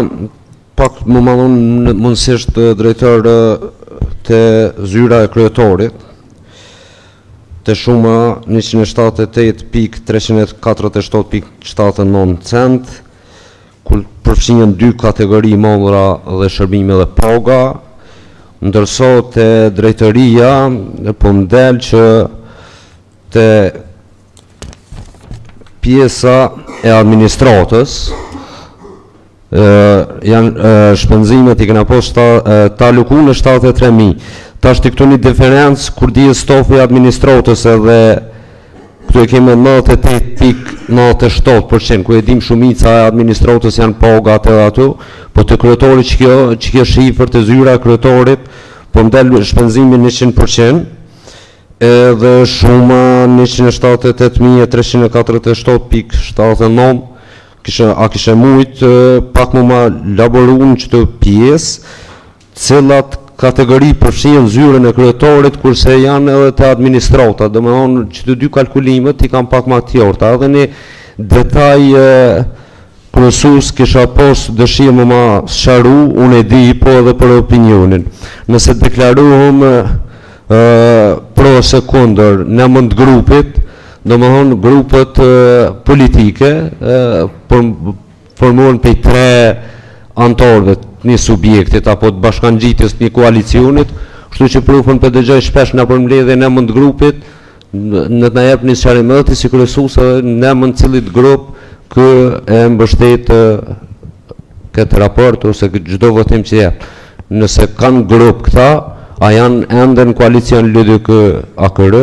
pak më ma dhonë mundësisht drejtor te zyra e kryetorit, te shuma 178.347.79 cent, kur përfshihen dy kategori mallra dhe shërbime dhe paga, ndërsa te drejtoria po më del që te pjesa e administratës janë shpenzimet i kena pas të aloku në 73.000. Tash të këtu një diferencë kur dihet stafi i administratës edhe këtu e kemi 98.97%, ku e dim shumica e administratës janë pagat edhe ato, po të kryetorit që kjo, që kjo shifër të zyra e kryetorit, po më del shpenzimi 100%, edhe shuma 178.347.79, kishe, a kishe mujt pak më ma laboru në qëtë pjesë, cilat kategori përfshihen zyrën e kryetorit, kurse janë edhe të administrata, domethonë që të dy kalkulimet i kam pak ma të qarta. Edhe një detaj kryesues kisha pas dëshirë më ma sqaru, unë e di, po edhe për opinionin. Nëse deklarohem pro ose kundër në emër të grupit, domethonë grupet politike formohen prej tre anëtarëve të një subjektit apo të bashkangjitjes të një koalicionit, kështu që prufën po dëgjoj shpesh në përmbledhje në emër të grupit, në të na jep një sqarim edhe ti si kryesues edhe në emër të cilit grup kë e mbështet këtë raport ose çdo votim që jep. Nëse kanë grup këta, a janë ende në koalicion LDK AKR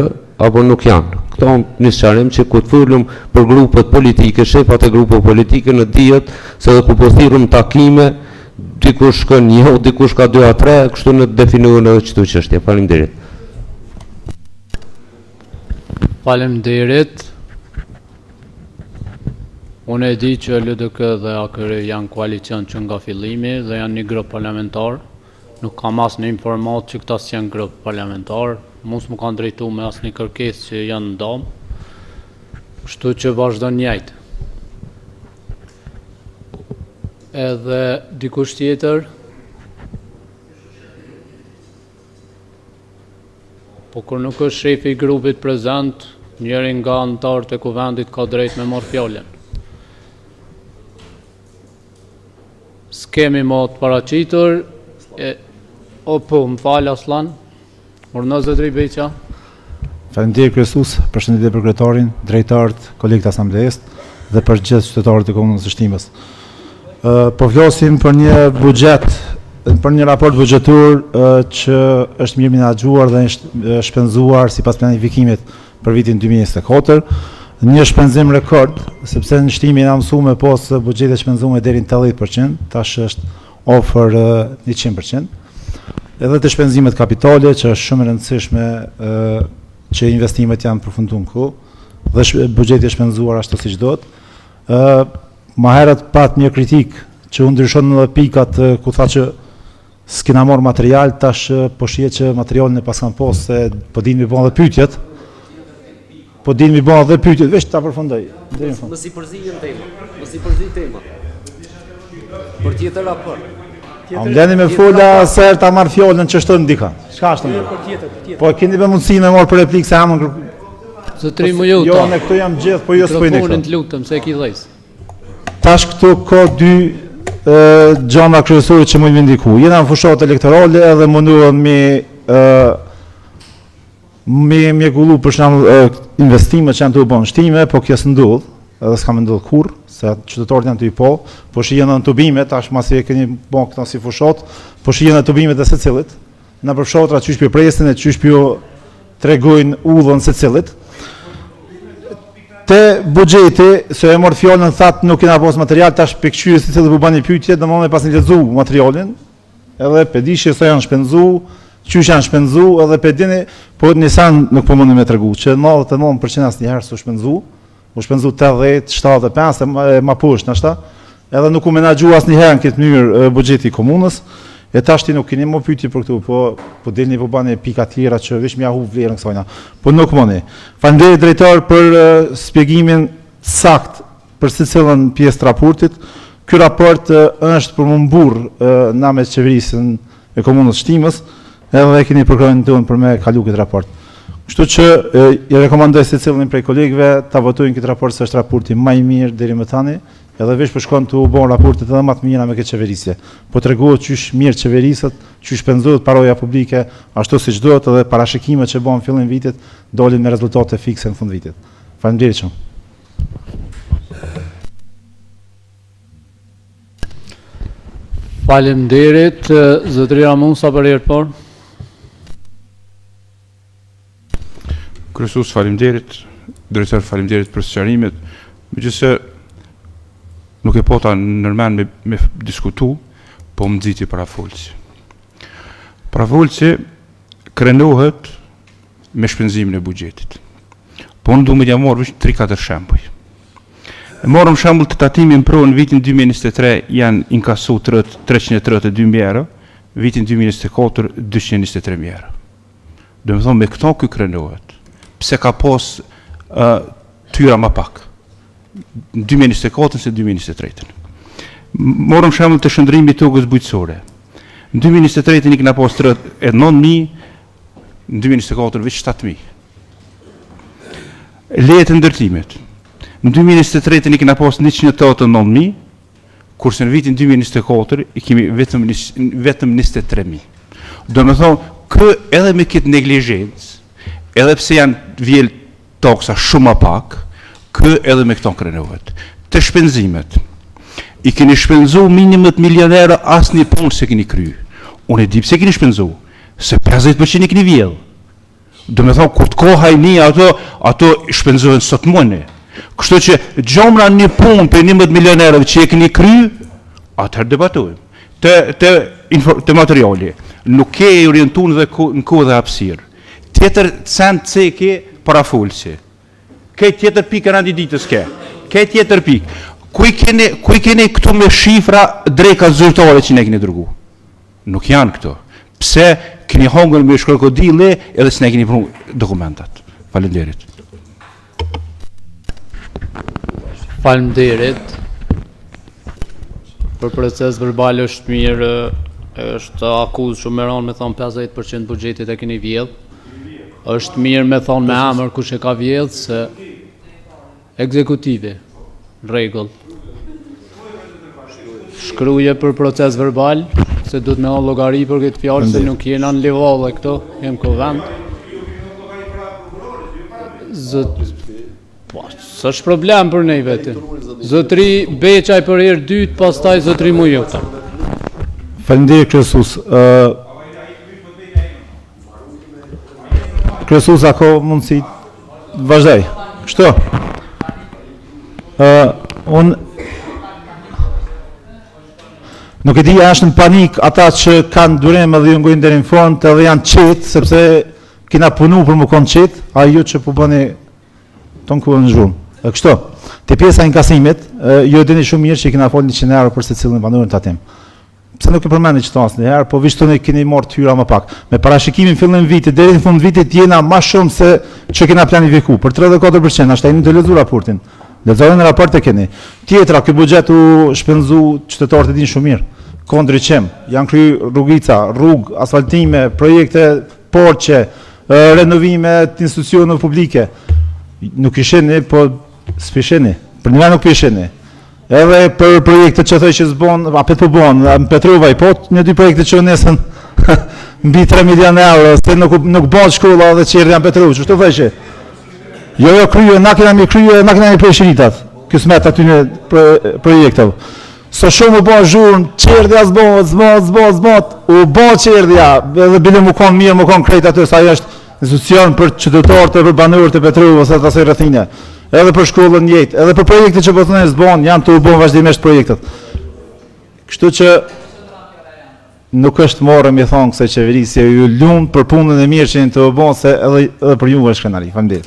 apo nuk janë? Këto një sqarim që kur të folëm për grupet politike, shefat e grupeve politike në dihet se edhe kur po thirrëm takime, dikush shkon një, dikush ka 2 a 3, kështu në të definohen edhe këto çështje. Faleminderit. Faleminderit. Unë e di që LDK dhe AKR janë koalicion që nga fillimi dhe janë një grup parlamentar. Nuk kam asnjë informatë që këta s'janë grup parlamentar. Mos më kanë drejtuar me asnjë kërkesë që janë ndam. Kështu që vazhdon njëjtë. Edhe dikush tjetër? Po kur nuk është shefi i grupit prezent, njëri nga anëtarët e kuvendit ka drejt me marrë fjalën. S'kemi më të paraqitur. E, o po, më fal Aslan. Urdhëro zotëri Beqa. Faleminderit kryesues, përshëndetje për kryetarin, drejtorët, kolegët asambleist dhe për gjithë qytetarët e komunës së Shtimës. Po flasim për një buxhet, për një raport buxhetor që është mirë menaxhuar dhe është shpenzuar sipas planifikimit për vitin 2024. Një shpenzim rekord, sepse në Shtime jena mësu me pas buxhete shpenzuar deri në 80%, tash është afër 100%. Edhe te shpenzimet kapitale, që është shumë e rëndësishme që investimet janë përfundu në kohë dhe buxheti është shpenzuar ashtu siç duhet. Ë ma herët pat një kritikë që u ndryshon edhe pikat ku tha që s'kena marrë material, tash po shihet që materialin e paskan pas se po din mi bo edhe pyetjet. Po din mi bo edhe pyetjet, veç ta përfundoj. Deri në fund. Mos i përzihen tema. Mos i përzi tema. Për tjetër raport. A më leni me fola se herë ta marr fjalën që shton dika. Çka është ndër? Për tjetër, për tjetër. Po keni be mundësi me marr për replikë se jam në grup. Zotri Mujuta. Jo, ne këtu jam gjithë, po jo s'po i Mikrofonin të lutem se e ki dhejs. Tash këtu ka dy gjana kryesore që mund me ndiku. Jena në fushatë elektorale edhe mundohen me Me mjegullu për shembull investimet që janë tu u bo në Shtime, po kjo s'ndodh, edhe s'ka me ndodh kurrë, se qytetarët janë tu i pa, po shihen edhe në tubime, tash masi e keni bo këta si fushatë, po shihen edhe tubimet e secilit, nëpër fshatra qysh po presin e qysh po tregojnë udhën secilit. Te buxheti, se e morët fjalën thatë nuk kena pas material, tash pe kqyri secili po bani pyetje, domethënë pasni lexu materialin, Edhe pe dishi sa janë shpenzu, qysh janë shpenzu, edhe pe dini, po një sen nuk po mundi me tregu, që 99% asnjëherë s'u shpenzu, u shpenzu 80, 75, e ma poshtë nashta, edhe nuk u menaxhu asnjëherë në këtë mënyrë buxheti i komunës, e tash ti nuk keni më pyetje për këtu, po po dilni po bani pika tjera që veç me ja hup vlerën kësajna. Po nuk mundi. Faleminderit drejtor për shpjegimin sakt për secilën pjesë të raportit. Ky raport është për m'u mburr na me qeverisjen e komunës Shtimës, edhe e keni përkrahjen tonë për me kalu këtë raport. Kështu që i rekomandoj secilin prej kolegëve ta votojnë këtë raport se është raporti ma i mirë deri më tani, edhe veç po shkon tu u bo raportet edhe ma të mira me këtë qeverisje. Po tregohet qysh mirë qeveriset, qysh shpenzohet paraja publike, ashtu siç duhet edhe parashikimet që bëhen fillim vitit dalin me rezultate fikse në fund vitit. Faleminderit shumë. Faleminderit, zotëri Ramusa për herë të parë. Kryesues, faleminderit. Drejtor, faleminderit për sqarimet. Megjithëse nuk e pata nërmen me, me diskutu, po më nxiti parafolësi. Parafolësi krenohet me shpenzimin e buxhetit. Po unë du me ja marrë veç 3-4 shembuj. E marrëm shembull të tatimi në pronë në vitin 2023 janë inkasu 332.000 euro, vitin 2024 223.000 euro. Domethonë me këto ky krenohet. Pse ka pas uh, t'hyra ma pak? Në 2024 se 2023. Morëm shembull të shndërrimit tokës bujqësore. Në 2023 i kena pas 39.000, në 2024 veç 7.000. Lejet e ndërtimit. Në 2023 i kena pas 189.000, kurse në vitin 2024 i kemi vetëm vetëm 23.000. Domethonë, kë edhe me këtë neglizhencë, edhe pse janë vjel taksa shumë ma pak, kë edhe me këto krenohet. Te shpenzimet, i keni shpenzu 11 milion euro asnjë punë s'e keni kry. Unë e di pse keni shpenzu, se 50% i keni vjedhë. Domethonë, kur të ka hajni ato, ato shpenzohen sot mëne. Kështu që gjomra një punë për 11 milion euro që e keni kry, atëherë debatojmë. Te, te, te materiali, nuk ke e orientun dhe ku, në kohë dhe hapësirë. Tjetër sen ceki parafolësi. Ke tjetër pikë e rendit ditës ke. Ke tjetër pikë. Ku i keni, ku i keni këtu me shifra drekat zyrtare që ne keni dërgu? Nuk janë këto. Pse keni hongër mish krokodili edhe s'na keni pru dokumentat. Faleminderit. Faleminderit. Për proces verbal është mirë, është akuzë shumë e rëndë me thonë 50% buxhetit e keni vjedh. Është mirë me thonë me emër kush e ka vjedh se ekzekutivi. Në rregull. Shkruje për proces verbal, se duhet me dhënë llogari për këtë fjalë, se nuk jena në livadhe këto, jem kuvend. Zot... Po, s'është problem për ne vetë. Zotri Beqaj për herë dytë, pastaj zotri Mujuta. Faleminderit kryesues. Ë Kryesues, a ka mundësi të vazhdoj? Kështu. Ë unë. Nuk e di a është në panik ata që kanë durim edhe ju ngojnë deri në fund edhe janë qetë sepse kena punu për me konë qetë, a ju që po bëni tonë kohën zhurmë. E kështu, te pjesa e inkasimit, ju e dini shumë mirë që i kena falë 100 euro për secilin banor në tatim. Pse nuk e përmendni qëto asnjëherë, po veç thoni keni marrë të hyra më pak. Me parashikimin fillim vitit deri në fund vitit jena më shumë se që kena planifiku, për 34%, është jeni të lexu raportin. Lexoni në raport e keni. Tjetra, ky buxhet u shpenzu, qytetarët e dinë shumë mirë. Ka ndriçim, janë kry rrugica, rrugë, asfaltime, projekte, parqe, renovime të institucioneve publike. Nuk i shihni, po s'pi shihni. Për një nuk po i shihni. Edhe për projektet që thoj që s'bon, apet po bon, në Petrovaj, po një dy projekte që nesën mbi 3 milion euro, se nuk, nuk bon shkolla dhe çerdhja në Petrovë, qështu thoj që? Jo, jo, krye, na kena mi krye, na kena mi pre shiritat, kësmet aty në projekteve. Sa shumë u bë zhurmë, çerdhja s'bohet, s'bohet, s'bohet, s'bohet, u bë çerdhja, edhe bile mu kon mirë, mu kon krejt aty, sa ajo është institucion për qytetarët e për banorët e Petrovës dhe asaj rrethine. Edhe për shkollën njëjtë, edhe për projektet që po thonë s'bon, janë tu u bën vazhdimisht projektet. Kështu që nuk është marre me thonë kësaj qeverisje, ju lumt për punën e mirë që jeni tu e bën se edhe edhe për ju është krenari. Faleminderit.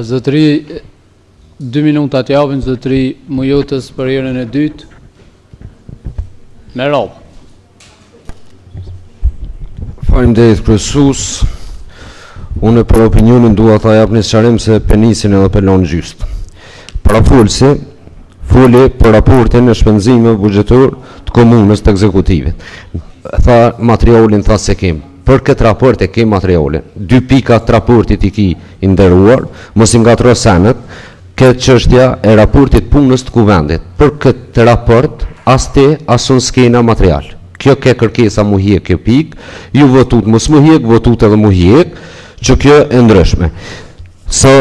Zotëri, dy minuta t'japim zotëri Mujotës për herën e dytë. Me radhë. Faleminderit kryesues. Unë për opinionin dua ta jap një sqarim se pe nisin edhe pe lon gjysë. Parafolësi foli për raportin e shpenzimeve buxhetor të komunës të ekzekutivit. Tha materialin tha se kem. Për këtë raport e kem materialin. Dy pika të raportit i ki i nderuar, mos i ngatërro senet, Ke çështja e raportit punës të Kuvendit. Për këtë raport as ti as unë s'kena material. Kjo ke kërkesa mu hjek kjo pikë, ju votut mos mu hjek, votut edhe mu hjek, që kjo e ndryshme. Sa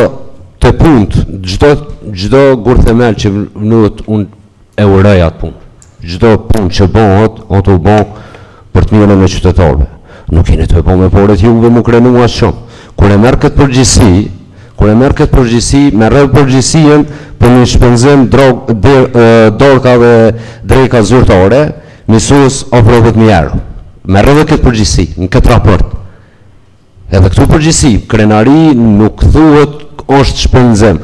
te punt, çdo çdo gurthemel që vnuhet unë e uroj atë punë. Çdo punë që bëhet, o tu bo për të mirën e qytetarëve. Nuk jeni tu e bo me paret juve mu krenu aq shumë. Kur e merr këtë përgjegjësi, kur e merr këtë përgjegjësi, merre përgjegjësinë për një shpenzim drog, darka dhe dreka zyrtare, mi sos afro 10.000 euro. Merre edhe këtë përgjegjësi në këtë raport. Edhe këtu përgjegjësi, krenari nuk thuhet është shpenzim.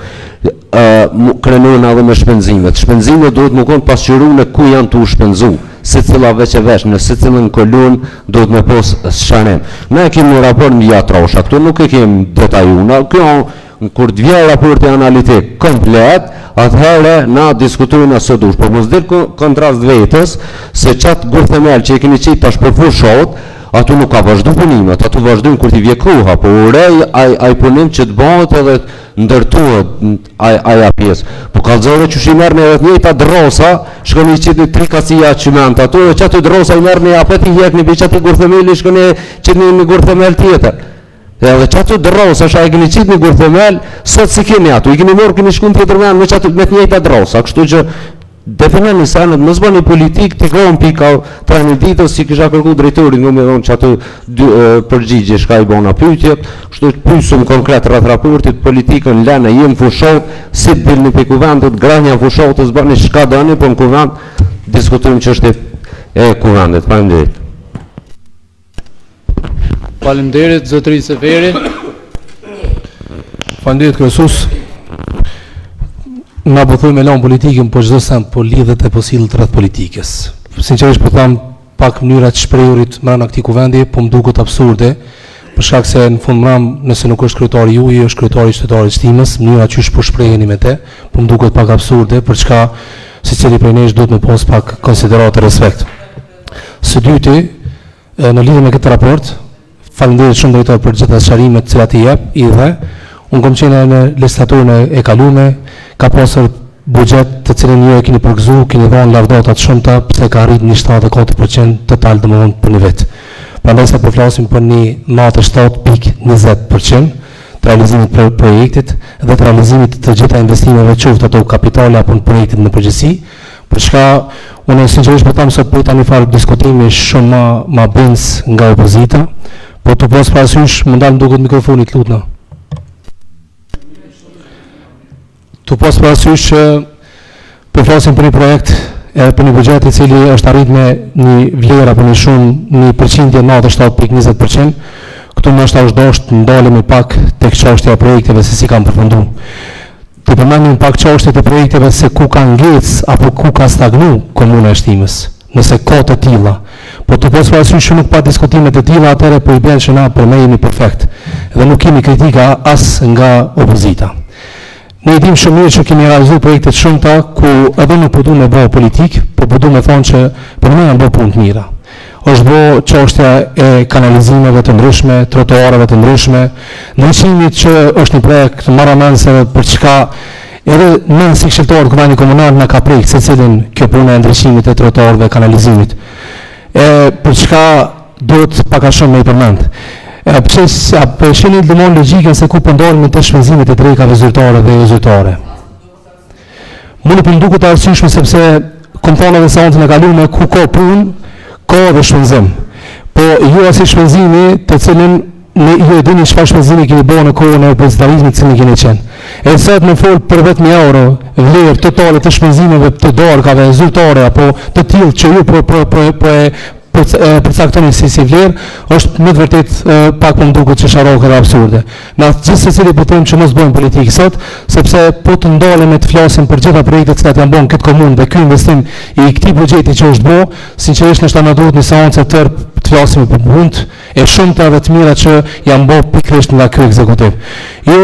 Ë krenohen edhe me shpenzimet. Shpenzimet duhet me konë pasqyrune ku janë tu u shpenzu. Secila veç e veç, në secilën kolonë duhet me pos sqarim. Ne e kemi një raport në vija trasha, këtu nuk e kemi detajuna. Kjo Kur të vjen raporti analitik komplet, atëherë na diskutojmë sa dush, por mos dil kontrast vetes se qat gurthemel që e keni qitë tash për fushat, aty nuk ka vazhdu punimet, aty vazhdojnë kur t'i vje koha, po urej ai ai punim që të bëhet edhe ndërtohet ai aja pjesë. Po kallzore qysh i merrni edhe të njëjta dërrosa, shkoni i qitni tri kacia çiment aty dhe qato dërrosa i merrni apet i hjekni mbi qaty gurthemeli shkoni qitni një gurthemel tjetër. Edhe qato dërrosa që e keni qitë një gurthemel, sot s'i keni ato, i keni morë, keni shku në tjetër vend me, qato, me të njëjta dërrosa, kështu që definoni senet, mos bëni politikë, të gohën pika të rendit ditës, si kisha kërku drejtorit me më dhonë qato dy, përgjigje shka i bona pyetjet, kështu që pysëm konkret rreth raportit, politikën lene, jem fushat, si të dilni prej kuvendit, grahja fushatës, bëni shka doni, po në kuvend diskutojmë çështjet e kuvendit. Faleminderit. Faleminderit zotëri Seferi. Faleminderit kryesues. Na po thojmë me lanë politikën, po çdo sen po lidhet e po sillet rreth politikës. Sinqerisht po tham pak mënyra të shprehurit mrena këtij kuvendi, po më duket absurde, për shkak se në fund mram, nëse nuk është kryetari juaj, është kryetari i qytetarit Shtimes, mënyra qysh po shpreheni me te, po më duket pak absurde, për çka secili prej nesh duhet me pas pak konsideratë e respekt. Së dyti, në lidhje me këtë raport, faleminderit shumë drejtor për gjitha sqarimet të cilat i jep, i dhe. Unë kom qenë në legjislaturën e kalume, ka pasur buxhet të cilin ju e keni përgëzu, keni dhënë lavdata të shumta pse ka arrit një 74% total domethënë për një vit. Prandaj sot po flasim për një 97.20% të realizimit të projektit dhe të realizimit të gjitha investimeve qoftë ato kapitale apo në projektet në përgjithësi, Për çka unë sinqerisht po them sot prita një farë diskutimi shumë ma ma bindës nga opozita, po tu pas parasysh, më ndal më duket mikrofoni të lutna. Tu pas parasysh që. Po flasim për një projekt edhe për një buxhet i cili është arrit me një vlerë apo një shumë, një përqindje 97.20%. Këtu ndoshta është dashtë të ndalemi pak tek çështja e projekteve se si kanë përfundu. Të përmendim pak çështjet e projekteve se ku ka ngec apo ku ka stagnu komuna e Shtimes, nëse ka të tilla. Po tu pas parasysh që nuk pa diskutime të tilla, atëherë po i bjen që na për ne jemi perfekt dhe nuk kemi kritika as nga opozita. Ne e dimë shumë mirë që kemi realizuar projekte të shumta ku edhe nuk po du me bë politikë, po po du me thonë që për ne janë bë punë të mira. Është bë çështja e kanalizimeve të ndryshme, trotuareve të ndryshme, ndriçimit që është një projekt marramendës edhe për çka edhe ne si këshilltarë të Kuvendit Komunal na ka prek secilin kjo puna e ndriçimit të trotuareve dhe kanalizimit. E për çka duhet pak a shumë me i përmend. E pse a po e shihni domthon logjikën se ku po ndalemi te shpenzimet e drekave zyrtare dhe jo zyrtare. Mu nuk po më duket e arsyeshme sepse kom thonë edhe seancën e kaluar ku ka punë, ka edhe shpenzim. Po jo asi shpenzimi të cilin ne ju e dini çfarë shpenzimi keni bërë në kohën e opozitarizmit të cilin keni qenë. E sot me fol për 10.000 euro vlerë totale të shpenzimeve të darkave zyrtare apo të tillë që ju po po po po e përcaktoni si si vlerë, është me të vërtet pak po më duket qesharake dhe absurde. Na gjithsecili po themi që mos bëjmë politikë sot, sepse po të ndalemi të flasim për gjitha projektet të cilat janë bërë në këtë komunë dhe ky investim i këtij buxheti që është bërë, sinqerisht ndoshta na duhet një seancë e tërë të flasim për punët e shumta dhe të mira që janë bërë pikërisht nga ky ekzekutiv. Ju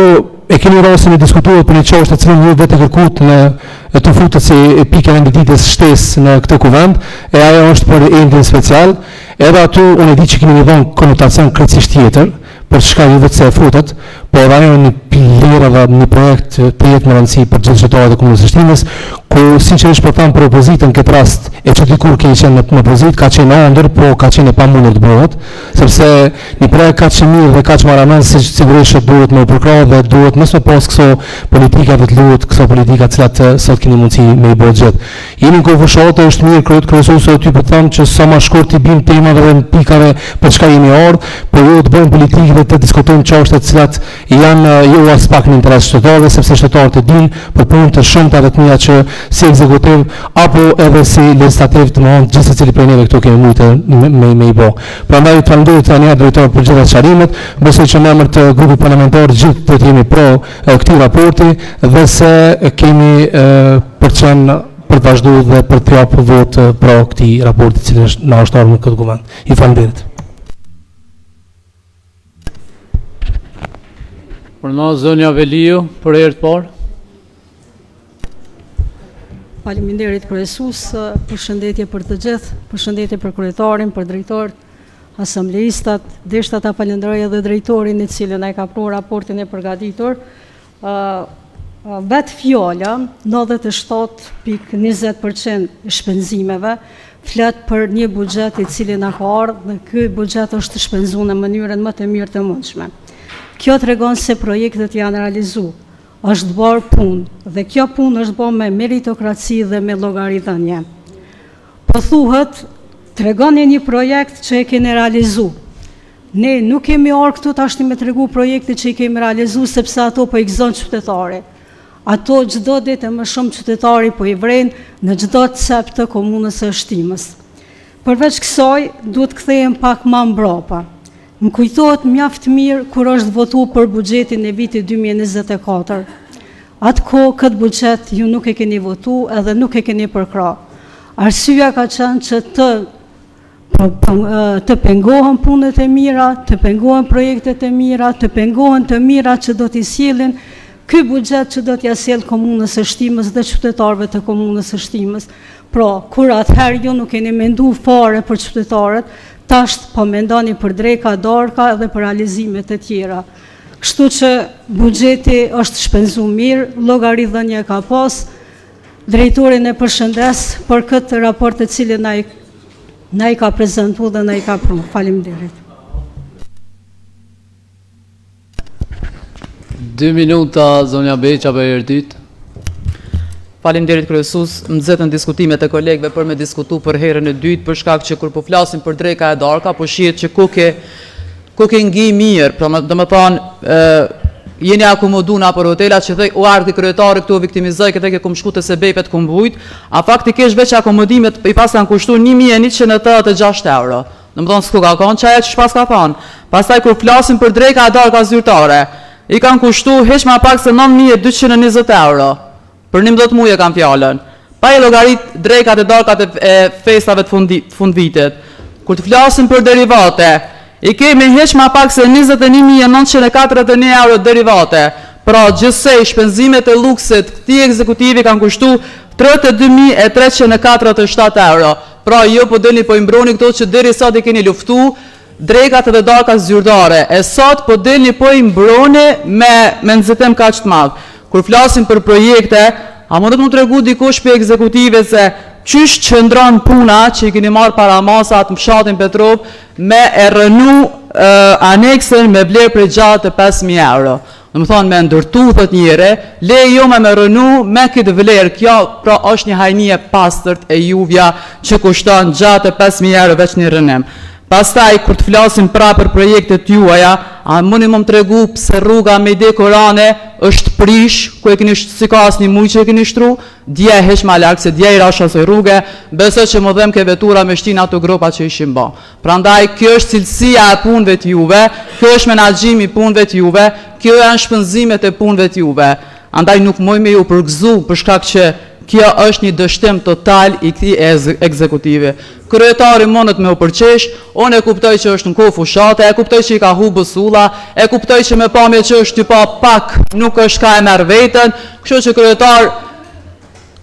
e keni rastin e diskutuar për një çështje të cilën ju vetë e kërkuat në të futet si pikë e rendit ditës shtesë në këtë kuvend, e ajo është për entin special. Edhe aty unë e di që keni një dhënë konotacion krejtësisht tjetër, për çka ju vetë se e futët, po edhe ajo një vlerë dhe një projekt të jetë me rëndësi për gjithë qytetarët e komunës së Shtimes, ku sinqerisht po them për opozitën në këtë rast, e që dikur keni qenë në opozitë, ka qenë ëndërr, po ka qenë e pamundur të bëhet, sepse një projekt kaq i mirë dhe kaq marramendës sigurisht që duhet me u përkrah dhe duhet mos me pas këso politika dhe të luhet këso politika të cilat sot keni mundësi me i bërë gjithë. Jemi në kohë fushate, është mirë kryet kryesues edhe ty po të them që sa më shkurt t'i bim temave dhe pikave për çka jemi ardhur, por jo të bëjmë politikë dhe të diskutojmë çështje të cilat janë jo aspak në interes qytetarëve, sepse qytetarët e dinë për punë të shumta dhe të mira që si ekzekutiv apo edhe si legjislativ, domethënë gjithsecili prej neve këtu kemi mujtë me, me, me i bë. Prandaj të faleminderit edhe një herë drejtor për gjitha sqarimet. Besoj që në emër të grupit parlamentar gjithë do të jemi pro këtij raporti dhe se kemi për qenë për të vazhdu dhe për të japë votë pro këtij raporti i cili është na është ardhur në këtë kuvend. Ju faleminderit. Urdhno zonja Veliu, për herë të parë. Faleminderit kryesues, përshëndetje për të gjithë, përshëndetje për kryetarin, për drejtorët, asambleistat. Deshta ta falënderoj edhe drejtorin i cili na e ka pru raportin e përgatitur. Vetë fjala 97.20% e shpenzimeve flet për një buxhet i cili na ka ardhur dhe ky buxhet është shpenzu në mënyrën më të mirë të mundshme. Kjo tregon se projektet janë realizu, është bërë punë dhe kjo punë është bërë me meritokraci dhe me llogaridhënie. Po thuhet, tregoni një projekt që e keni realizu. Ne nuk kemi ardhur këtu tashti me tregu projekte që i kemi realizu sepse ato po i gëzon qytetari. Ato çdo ditë e më shumë qytetari po i vren në çdo cep të komunës së Shtimes. Përveç kësaj, duhet kthehem pak ma mbrapa. Më kujtohet mjaft mirë kur është votu për buxhetin e vitit 2024. Atë kohë këtë buxhet ju nuk e keni votu edhe nuk e keni përkrah. Arsyeja ka qenë që të të pengohen punët e mira, të pengohen projektet e mira, të pengohen të mira që do t'i sjellin ky buxhet që do t'ia sjell komunës së Shtimes dhe qytetarëve të komunës së Shtimes. Pra, kur atëherë ju nuk keni mendu fare për qytetarët, tash po mendoni për dreka, darka dhe për realizime të tjera. Kështu që buxheti është shpenzu mirë, llogaridhënie ka pas, Drejtorin e përshëndes për këtë raport të cilin na i, na i ka prezentu dhe na i ka pru. Faleminderit. Dy minuta, zonja Beqa, për herë dytë. Faleminderit kryesues, më nxitën diskutimet e kolegëve për me diskutu për herën e dytë, për shkak që kur po flasim për dreka e darka, po shihet që ku ke ku ke ngi mirë, pra do me thonë. Jeni akomodu nëpër hotela që the u ardhi kryetari këtu u viktimizoi këtë ke kum shku te sebepet kum vujt, a faktikisht veç akomodimet i paskan kushtu 1186 euro. Domethonë s'ku ka kon qajo që paska thonë. Pastaj kur flasim për dreka e darka zyrtare, i kanë kushtu hiç ma pak se 9220 euro. Për 11 muaj e kam fjalën. Pa i llogarit drekat e darkat e, e festave të fundi, fundvitit. Kur të flasim për derivate, i kemi hiç ma pak se 21.941 euro derivate. Pra, gjithsej, shpenzimet e luksit këtij ekzekutivi kanë kushtu 32.347 euro. Pra, jo po delni po i mbroni këto që deri sot i keni luftu, drekat edhe darkat zyrtare. E sot po delni po i mbroni me, me nxitim kaq të madh. Kur flasim për projekte, a mundet më tregu dikush prej ekzekutivit se qysh qëndron puna që i keni marrë para masat në fshatin Petrov me e rrënu e, aneksin me vlerë prej 65.000 euro. Domethonë me ndërtu, thot njëre, le jo me me rrënu me këtë vlerë, kjo pra është një hajni e pastërt e juvja që kushton 65.000 euro veç një rrënim. Pastaj, kur të flasim pra për projektet juaja, a mundi më më tregu pse rruga me Korane është prish, ku e keni si ka asnjë muj që e keni shtru, dje hiç ma larg se dje i rash asoj rruge, besoj që më dhem ke vetura me shtin ato gropa që ishin ba. Prandaj, kjo është cilësia e punëve të juve, kjo është menaxhimi i punëve të juve, kjo janë shpenzimet e punëve të juve. Andaj nuk muj me ju përgëzu për shkak që kjo është një dështim total i këtij ekzekutivi. Kryetari mundet me u përqesh, unë e kuptoj që është në kohë fushate, e kuptoj që i ka humbë sulla, e kuptoj që me pamje që është ty pa pak nuk është ka e merr veten, kështu që kryetar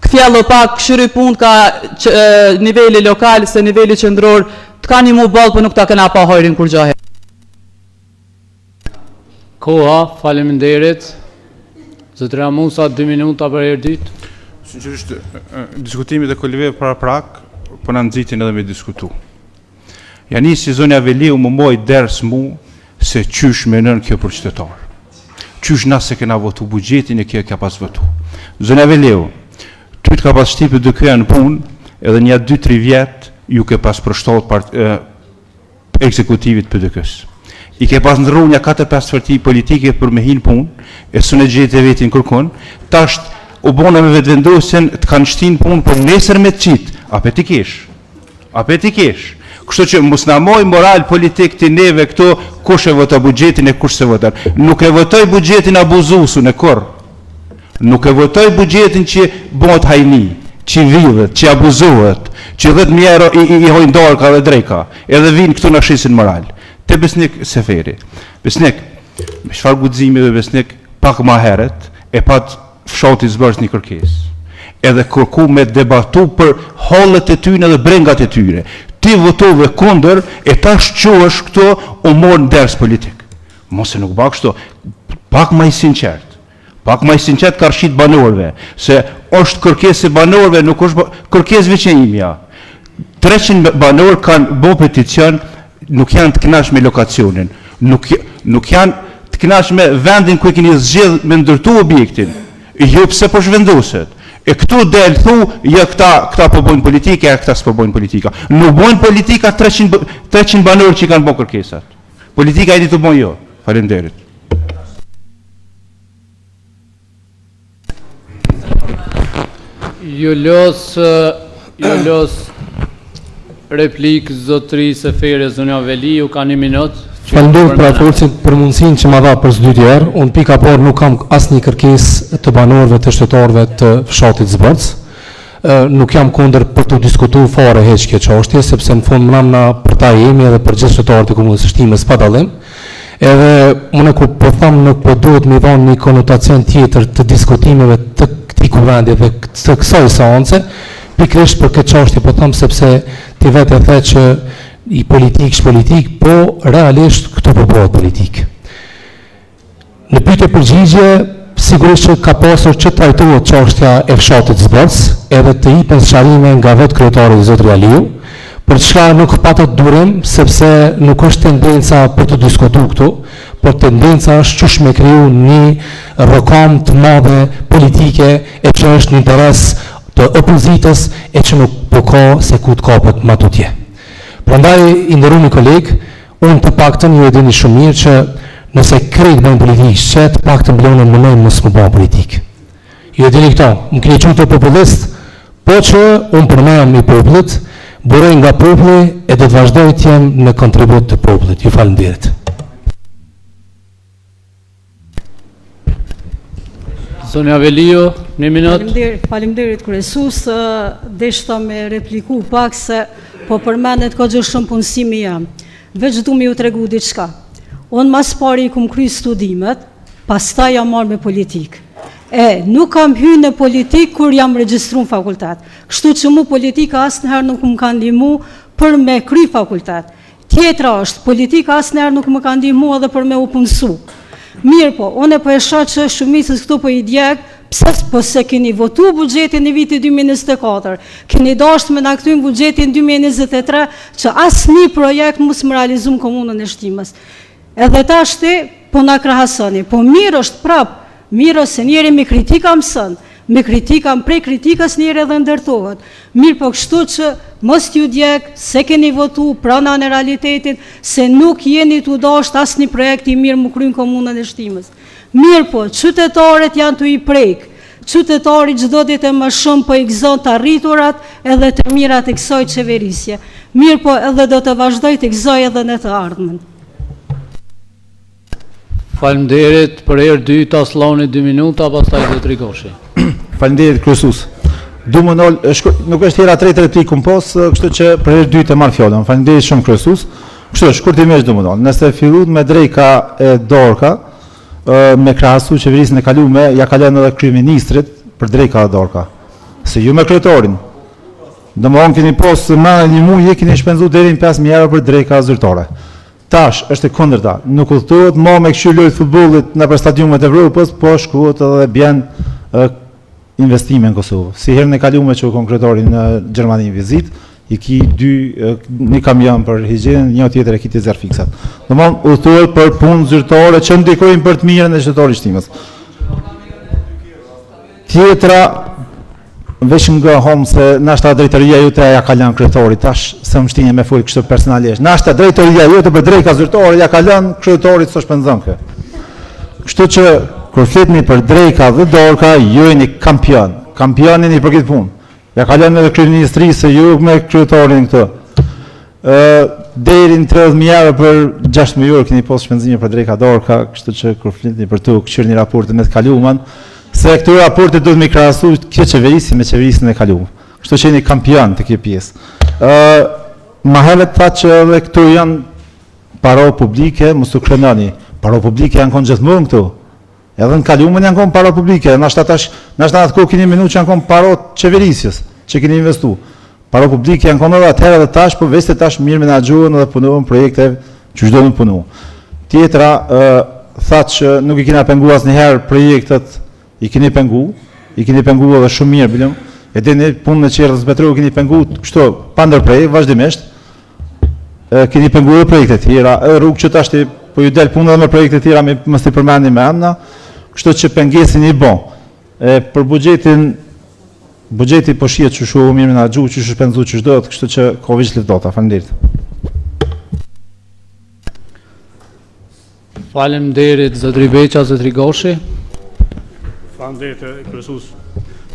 kthjello pak, këshyri punë ka që, e, niveli lokal se niveli qendror të ka një mu boll, po nuk ta kena pa hajrin kur gjahe. Koha, faleminderit. Zotëria Musa, 2 minuta për herë dytë. Sinqerisht, diskutimet e kolegëve paraprak, po na nxitin edhe me diskutu. Ja nisi zonja Veliu më moj ders mu se qysh menon kjo për qytetar. Qysh na se kena votu buxhetin e kjo e ka pas votu. Zonja Veliu, ty të ka pas shti PDK-ja në punë edhe një 2-3 vjet ju ke pas përshtat part, e, ekzekutivit PDK-s. I ke pas ndrru një 4-5 parti politike për me hi në punë, e s'un e gjete vetin kërkun, tash u bone me vetëvendosjen të kanë shti në punë, por nesër me të qitë, apet i kesh. Apet i kesh. Kështu që mos na moj moral politik ti neve këtu kush e voton buxhetin e kush se voton. Nuk e votoj buxhetin abuzuesun e kurr. Nuk e votoj buxhetin që bëhet hajni, që vidhet, që abuzohet, që 10.000 euro i, i, i hojnë darka dhe dreka, edhe vinë këtu na shesin moral. Te Besnik Seferi. Besnik, me çfarë guximi dhe Besnik pak ma herët e pat fshati Zbërc një kërkesë. Edhe kërku me debatu për hallet e tyre dhe brengat e tyre. Ti votove kundër e tash çohesh këtu u morë në ders politik. Mos e nuk ba kështu. Pak ma i sinqert. Pak ma i sinqert karshi banorëve, se është kërkesë e banorëve, nuk është kërkesë veç e imja. 300 banorë kanë bo peticion, nuk janë të kënaqur me lokacionin, nuk nuk janë të kënaqur me vendin ku e keni zgjedh me ndërtu objektin. Jo pse po zhvendoset. E këtu del thu, jo këta këta po bojnë politika, e këta s'po bojnë politika. Nuk bojnë politika 300 300 banorë që i kanë bërë kërkesat. Politika e di të bojnë jo. Faleminderit. Ju los, ju los replik zotri Seferi, zonja Veliu, ka një minutë. Faleminderit përafërsit për mundësinë që ma dha për së dyti herë. Unë pika parë nuk kam asnjë kërkesë të banorëve të qytetarëve të fshatit Zbërc. Nuk jam kundër për të diskutuar fare hiç kjo çështje, sepse në fund mramna për ta jemi edhe për gjithë qytetarët e komunës së Shtimes pa dallim. Edhe unë kur po them nuk po duhet me dhënë një konotacion tjetër të diskutimeve të këtij kuvendi dhe të kësaj seance, pikërisht për këtë çështje po them sepse ti vetë e the që i politikë është politikë, po realisht këtu po bëhet politikë. Në pyetje përgjigje, sigurisht që ka pasur që trajtohet çështja e fshatit Zbërc, edhe të jipen sqarime nga vetë kryetari zotri Aliu, për çka nuk patët durim, sepse nuk është tendenca për të diskutuar këtu, por tendenca është qysh me kriju një rrokam të madhe politike e që është në interes të opozitës e që nuk po ka se ku të kapet ma tutje. Prandaj, i nderumi koleg, unë të paktën ju e dini shumë mirë që Nëse krejt bëjnë politikë, qe të paktën Blona munoj mos me ba politikë. Ju e dini këto, më keni quajtur populist, po që unë përnime jam i popullit, buroj nga populli e do të vazhdoj të jem në kontribut të popullit. Ju faleminderit. Zonja Veliu, një minutë. Faleminderit, faleminderit kryesues, deshta me repliku pak se po përmendet goxha shumë punësimi jem. Veç du me ju tregu diçka. Unë mas pari i kum kry studimet, pastaj jam marrë me politikë. E, nuk kam hy në politikë kur jam regjistru në fakultet. Kështu që mu politika asnjëherë nuk më ka ndihmu për me kry fakultet. Tjetra është, politika asnjëherë nuk më ka ndihmu edhe për me u punësu. Mirëpo, unë po e shoh që shumicës këtu po i djeg, pse po se keni votu buxhetin e vitit 2024, keni dashtë me na kthy në buxhetin 2023, që asnjë projekt mos me realizu në komunën e Shtimes. Edhe tashti po na krahasoni, po mirë është prap, mirë është se njeri me kritika mëson, me kritika, prej kritikës njeri edhe ndërtohet. Mirëpo kështu që mos t'ju djeg, se keni votu, pranone realitetin, se nuk jeni tu dashtë asnjë projekt i mirë mu kry në komunën e Shtimes. Mirëpo, qytetarët janë tu i prek, qytetari çdo ditë e më shumë po i gëzon të arriturat edhe të mirat e kësaj qeverisje. Mirëpo edhe do të vazhdoj të gëzoj edhe në të ardhmen. Faleminderit për herë dytë Asllani 2 minuta, pastaj zotri Gashi. Faleminderit kryesues. Du më nol, nuk është hera tretë replikë kum pos, kështu që për herë dytë e marr fjalën. Faleminderit shumë kryesues. Kështu shkurtimisht du më nol. Nëse filluat me dreka e dorka, me krahasu qeverisjen e kalume, ja kalon edhe kryeministrit për dreka e dorka. Se ju me kryetarin. Domethënë keni pas më një muaj keni shpenzu deri në 5000 euro për dreka zyrtare. Tash, është e kundërta, nuk udhëtohet ma me kqyr lojë të futbollit nëpër stadiumet e Evropës, po shkohet edhe bjen investime në Kosovë. Si herën e kalume që u kon kryetari në Gjermani në vizitë, i ki dy, një kamion për higjienën, një tjetër e ki te zjarrfikësat. Domthon udhëtohet për punë zyrtare që ndikojnë për të mirën e qytetarit Shtimes. Tjetra, veç nga hom se nashta drejtoria jote ja ka lënë kryetarit, tash se më shtinje me fol kështu personalisht. Nashta drejtoria jote për dreka zyrtare ja ka lënë kryetarit s'o shpenzon kë. Kështu që kur flitni për dreka dhe dorka, ju jeni kampion. Kampion jeni për këtë punë. Ja ka lënë edhe kryeministrisë se ju me kryetarin këtë. Ë deri në 30.000 euro për 6 mujor keni pas shpenzime për dreka dorka, kështu që kur flitni për to, kqyrni raportin me të kalumen, se këto raporte duhet me krahasu kjo qeverisje me qeverisjen e kaluar. Kështu që jeni kampion të kjo pjesë. Ë ma herët tha që edhe këto janë para publike, mos u krenoni. Para publike janë konë gjithmonë këtu. Edhe në kalumen janë konë para publike, nashta tash, nashta në atë kohë keni menu që janë konë para qeverisjes, që keni investu. Para publike janë konë edhe atëherë edhe tash, po veç se tash mirë menaxhohen edhe punohen projekte që çdo me punu. Tjetra, ë tha që nuk i kena pengu asnjëherë projektet, i keni pengu, i keni pengu edhe shumë mirë, bilem. E dini punën e çerdhes Petrovë keni pengu kështu pa ndërprej vazhdimisht. E, keni pengu edhe projekte tjera, edhe rrugë që tash po ju del puna edhe me projekte tjera, me mos i përmendim me emna, kështu që pengesën i bën. E për buxhetin buxheti po shihet që shumë mirë menaxhu, që shpenzu që duhet, kështu që ka veç lëvdata. Faleminderit. Faleminderit zotri Beqa, zotri Gashi. Faleminderit kryesues.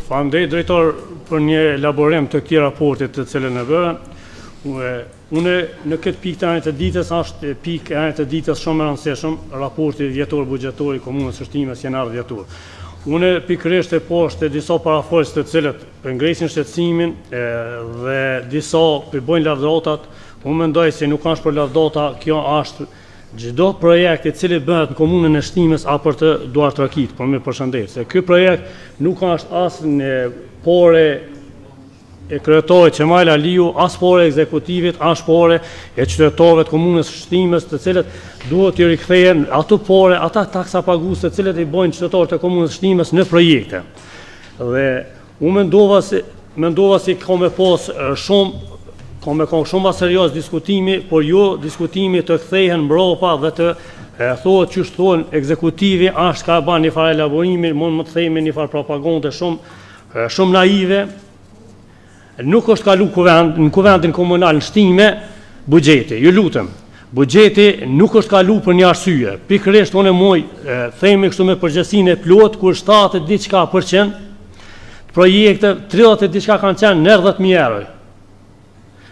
Faleminderit drejtor për një elaborim të këtij raporti të cilën e bëre. Unë në këtë pikë të rendit të ditës është pikë e rendit të ditës shumë e rëndësishëm, raporti vjetor buxhetor i komunës së Shtimes janar dhjetor. Unë pikërisht e pashë disa parafolës të cilët po ngresin shqetësimin dhe disa po bëjnë lavdatat, unë mendoj se nuk është për lavdata, kjo është çdo projekt i cili bëhet në komunën e Shtimes a për të duartrokit, për me përshëndet, se ky projekt nuk është as në pore e kryetarit Qemajl Aliu, as pore e ekzekutivit, as pore e qytetarëve të komunës së Shtimes, të cilët duhet t'i rikthehen ato pore, ata taksa pagues të cilët i bojnë qytetarët e komunës së Shtimes në projekte. Dhe unë mendova se mendova se ka me pas shumë ka me konë shumë ma serioz diskutimi, por jo diskutimi të kthehen mbrapa dhe të e, thuhet që thonë ekzekutivi është ka ban një farë elaborimi, mund më të themi një farë propagande shumë shumë naive, nuk është kalu kuvend, në kuvendin komunal në Shtime, buxheti, ju lutem. Buxheti nuk është kalu për një arsye. Pikërisht unë muj themi kështu me përgjegjësinë e plotë kur 70 e diçka për qind të projekte 30 e diçka kanë qenë nën 10.000 euro.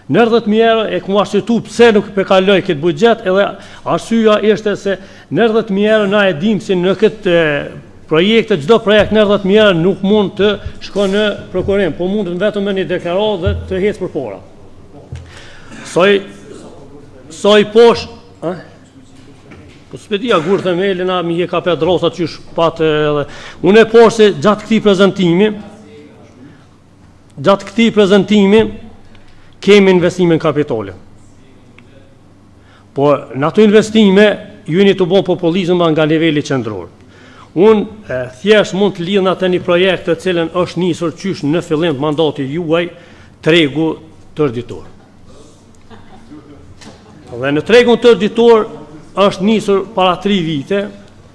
Nën 10.000 euro e kum arsyetu pse nuk pe kaloj këtë buxhet edhe arsyeja ishte se nën 10.000 euro na e dim se në këtë projekte çdo projekt nën 10.000 euro nuk mund të shkon në prokurim, po mund vetëm me një deklaratë dhe të hecë përpara. Sa i sa i posh, a? Po s'pe di a gur themelin a mi e ka pe drosat qysh pat edhe. Unë e posh se gjatë këtij prezantimi Gjatë këtij prezantimi kemi investime në kapitale. Por në ato investime ju jeni tu bo populizëm nga niveli qendror. Unë thjesht mund të lidhna te një projekt të cilën është nisur qysh në fillim të mandatit juaj tregu tërëditor. Dhe në tregun tërëditor është nisur para tri vite,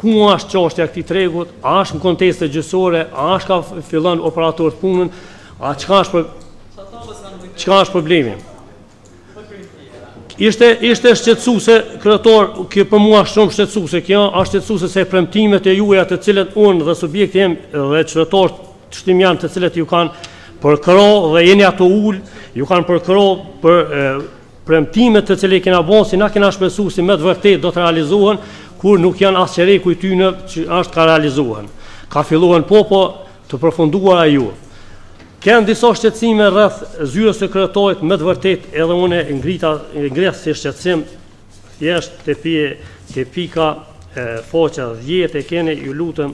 ku është çështja e këtij tregut, a është në konteste gjyqësore, a është ka fillon operatorët punën, a çka është për çka është problemi? Ishte ishte shqetësuese kryetar, kjo për mua është shumë shqetësuese, kjo është shqetësuese se premtimet e juaja të cilët unë dhe subjekti im dhe qytetarët shtimjan të cilët ju kanë përkrah dhe jeni ato ul, ju kanë përkrah për e, premtimet të cilët i kena bo, si na kena shpresu si me të vërtet do të realizohen, kur nuk janë as çereku i tyne që është ka realizohen. Ka fillohen po, po të përfunduara ju. Kem disa shqetësime rreth zyrës së kryetarit, me të vërtet edhe unë e ngrita e ngres si shqetësim thjesht te pje te pika e faqja 10 e keni ju lutem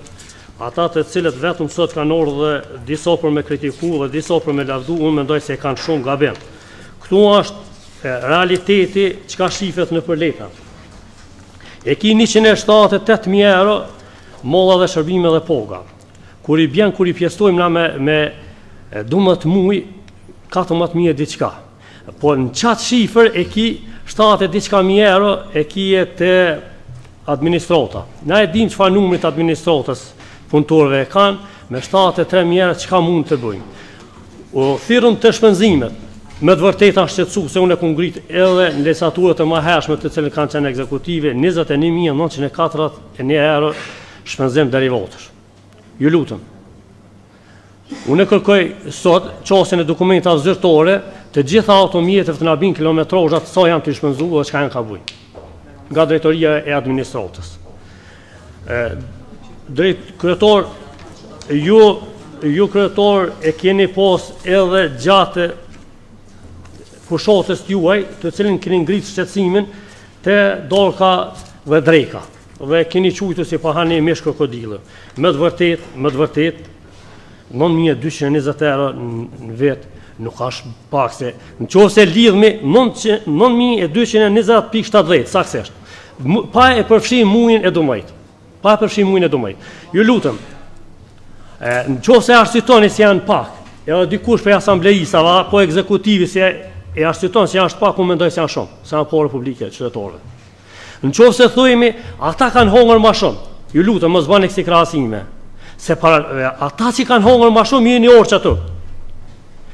ata të cilët vetëm sot kanë ardhur dhe disa për me kritiku dhe disa për me lavdu, unë mendoj se e kanë shumë gabim. Këtu është realiteti çka shifet nëpër letra. E ki 178.000 euro malla dhe shërbime dhe poga. Kur i bjen, kur i pjestojmë na me, me 12 muj, 14.000 e diçka. Po në qatë shifër e ki 70 e diçka mijë euro e ki e te administrata. Na e dim çfarë numrit administratës punëtorëve e kanë, me 73 mijë euro çka mund të bëjmë. U thirrëm te shpenzimet, me të vërteta shqetësuese unë e kum ngrit edhe në legjislaturat e mëhershme të cilën kanë qenë ekzekutive 21.941 euro shpenzim derivatësh. Ju lutem. Unë kërkoj sot qasjen e dokumentave zyrtare të gjitha automjeteve të na bin kilometrazhat sa janë të shpenzuar dhe çka janë ka bujë. Nga drejtoria e administratës. E, drejt kryetar ju ju kryetar e keni pas edhe gjatë fushatës juaj, të cilin keni ngritë shqetësimin te darka dhe dreka dhe keni quajtur si po hani mish krokodili. Me të vërtet, me të vërtet 9220 euro në vit nuk është pak se në qoftë se lidhmi 9220.70 saktësisht pa e përfshi mujin e 12 pa e përfshi mujin e 12 ju lutem e, në qoftë se arsyetoni se janë pak edhe dikush prej asambleistave apo ekzekutivi se e arsyeton se janë pak unë mendoj se janë shumë se janë pare publike qytetarëve Në qoftë se thujemi, ata kanë hongër ma shumë. Ju lutem, mos bani kësi krahasime. Se para, ata që kanë hongër ma shumë, jeni orë që ato.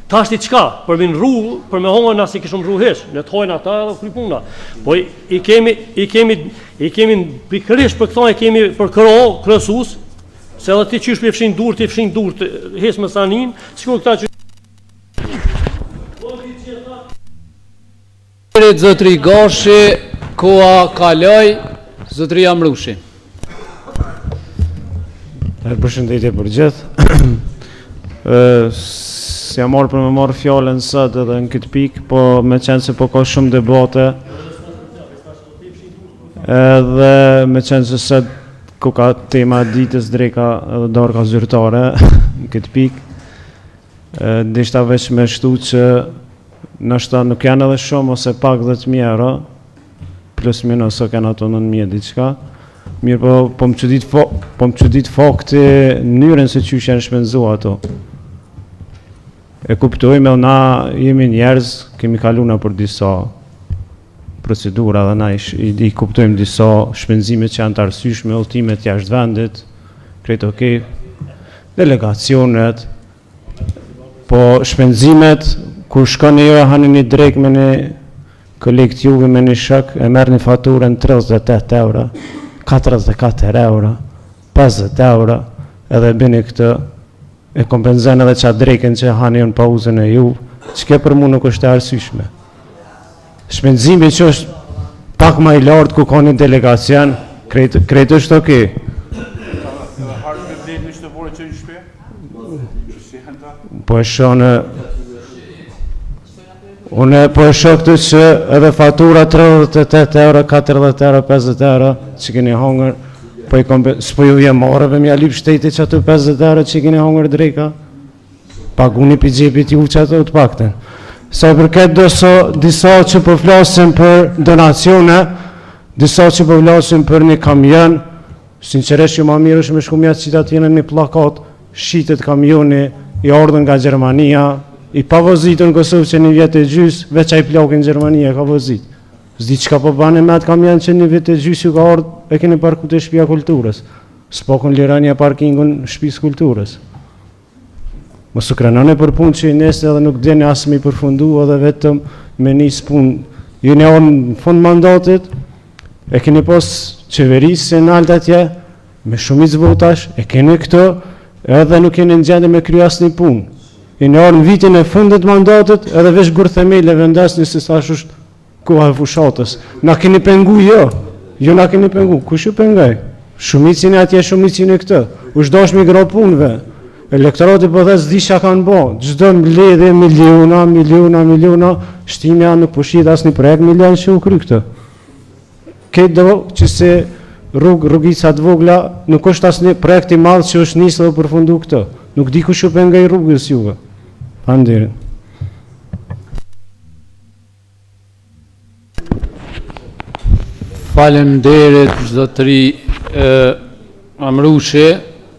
Tashti çka, për me nrru, për me hongër na s'i kishim nrru hiç, le të hojnë ata edhe kry puna. Po i, i kemi, i kemi, i kemi pikërisht për këta i kemi përkrah, kryesues, se edhe ti qysh po i fshin durt, i fshin durt, hiç me sanin, sikur këta që... Faleminderit zotri Gashi, koha kaloi, zotri Amrushi. Përshëndetje për gjithë. S'jam marrë për me marrë fjalën sot edhe në këtë pikë, po me qenë se po ka shumë debate, edhe me qenë se sot koka tema e ditës dreka edhe darka zyrtare në këtë pikë, Deshta veç me shtu që ndoshta nuk janë edhe shumë ose pak 10.000 euro, plus minus o kanë ato 9.000 diçka. Mirë po, po më çudit fo, po më çudit fakti mënyrën se qysh janë shpenzu ato. E kuptojmë edhe na jemi njerëz, kemi kalu nëpër disa procedura dhe na i, i, i kuptojmë disa shpenzime që janë të arsyeshme, udhëtimet jashtë vendit, krejt okej, delegacionet, po shpenzimet, kur shkoni ju e hani një drekë me një Kolegët juve me një shok e merrni faturën 38 euro, 44 euro, 50 euro, edhe bini këtë, e kompenzon edhe qatë drekën që hani në pauzën e ju, që kjo për mu nuk është e arsyshme. Shpenzimi që është pak ma i lartë ku ka një delegacion, krejt, krejt është okej. Edhe hartë me bletë në shtëpore që në shpe? Po e shoh në... Unë po e shoh këtu që edhe fatura 38 euro, 40 euro, 50 euro që keni hongër, po i kompe, s'po ju vjen marre me ja lyp shtetit që ato 50 euro që keni hongër dreka. Paguni pi xhepit ju që ato të paktën. Sa i përket doso, disa që po flasin për donacione, disa që po flasin për një kamion, Sinqerisht që ma mirë është me shku me ja qit atje në një plakat, shitet kamioni i ardhur nga Gjermania, i pa vozitur në Kosovë që një vjet e gjys, veç ai plaki në Gjermani e ka vozit. S'di çka po bani me atë kamion që një vjet e gjys ju ka ardhur, e keni parku te shtëpia e kulturës. S'pakun lironi e parkingun shtëpisë kulturës. Mos u krenoni për punë që i nisni edhe nuk dini as me i përfundu edhe vetëm me nis punë. Ju në orë në fund mandatit, e keni pas qeverisjen nalt atje, me shumicë votash, e keni këto, edhe nuk jeni në gjendje me kry asnjë punë. Jeni ardhë në vitin e fundit mandatit, edhe veç gurthemele vendosni se sa është Koha e fushatës. Na keni pengu jo. Jo na keni pengu. Kush ju pengoi? Shumicën e atje, shumicën e këtë. U është me gro punëve. Elektorati po dhe s'di çka kanë bo. Çdo mbledhje miliona, miliona, miliona, Shtimja nuk po shihet asnjë projekt milion që u kry këtë. Këtë do që se rrugë, rrugica të vogla, nuk është asnjë projekt i madh që është nisë dhe u përfundu këtë. Nuk di kush ju pengoi rrugës juve. Faleminderit. Faleminderit zotëri Amrushi,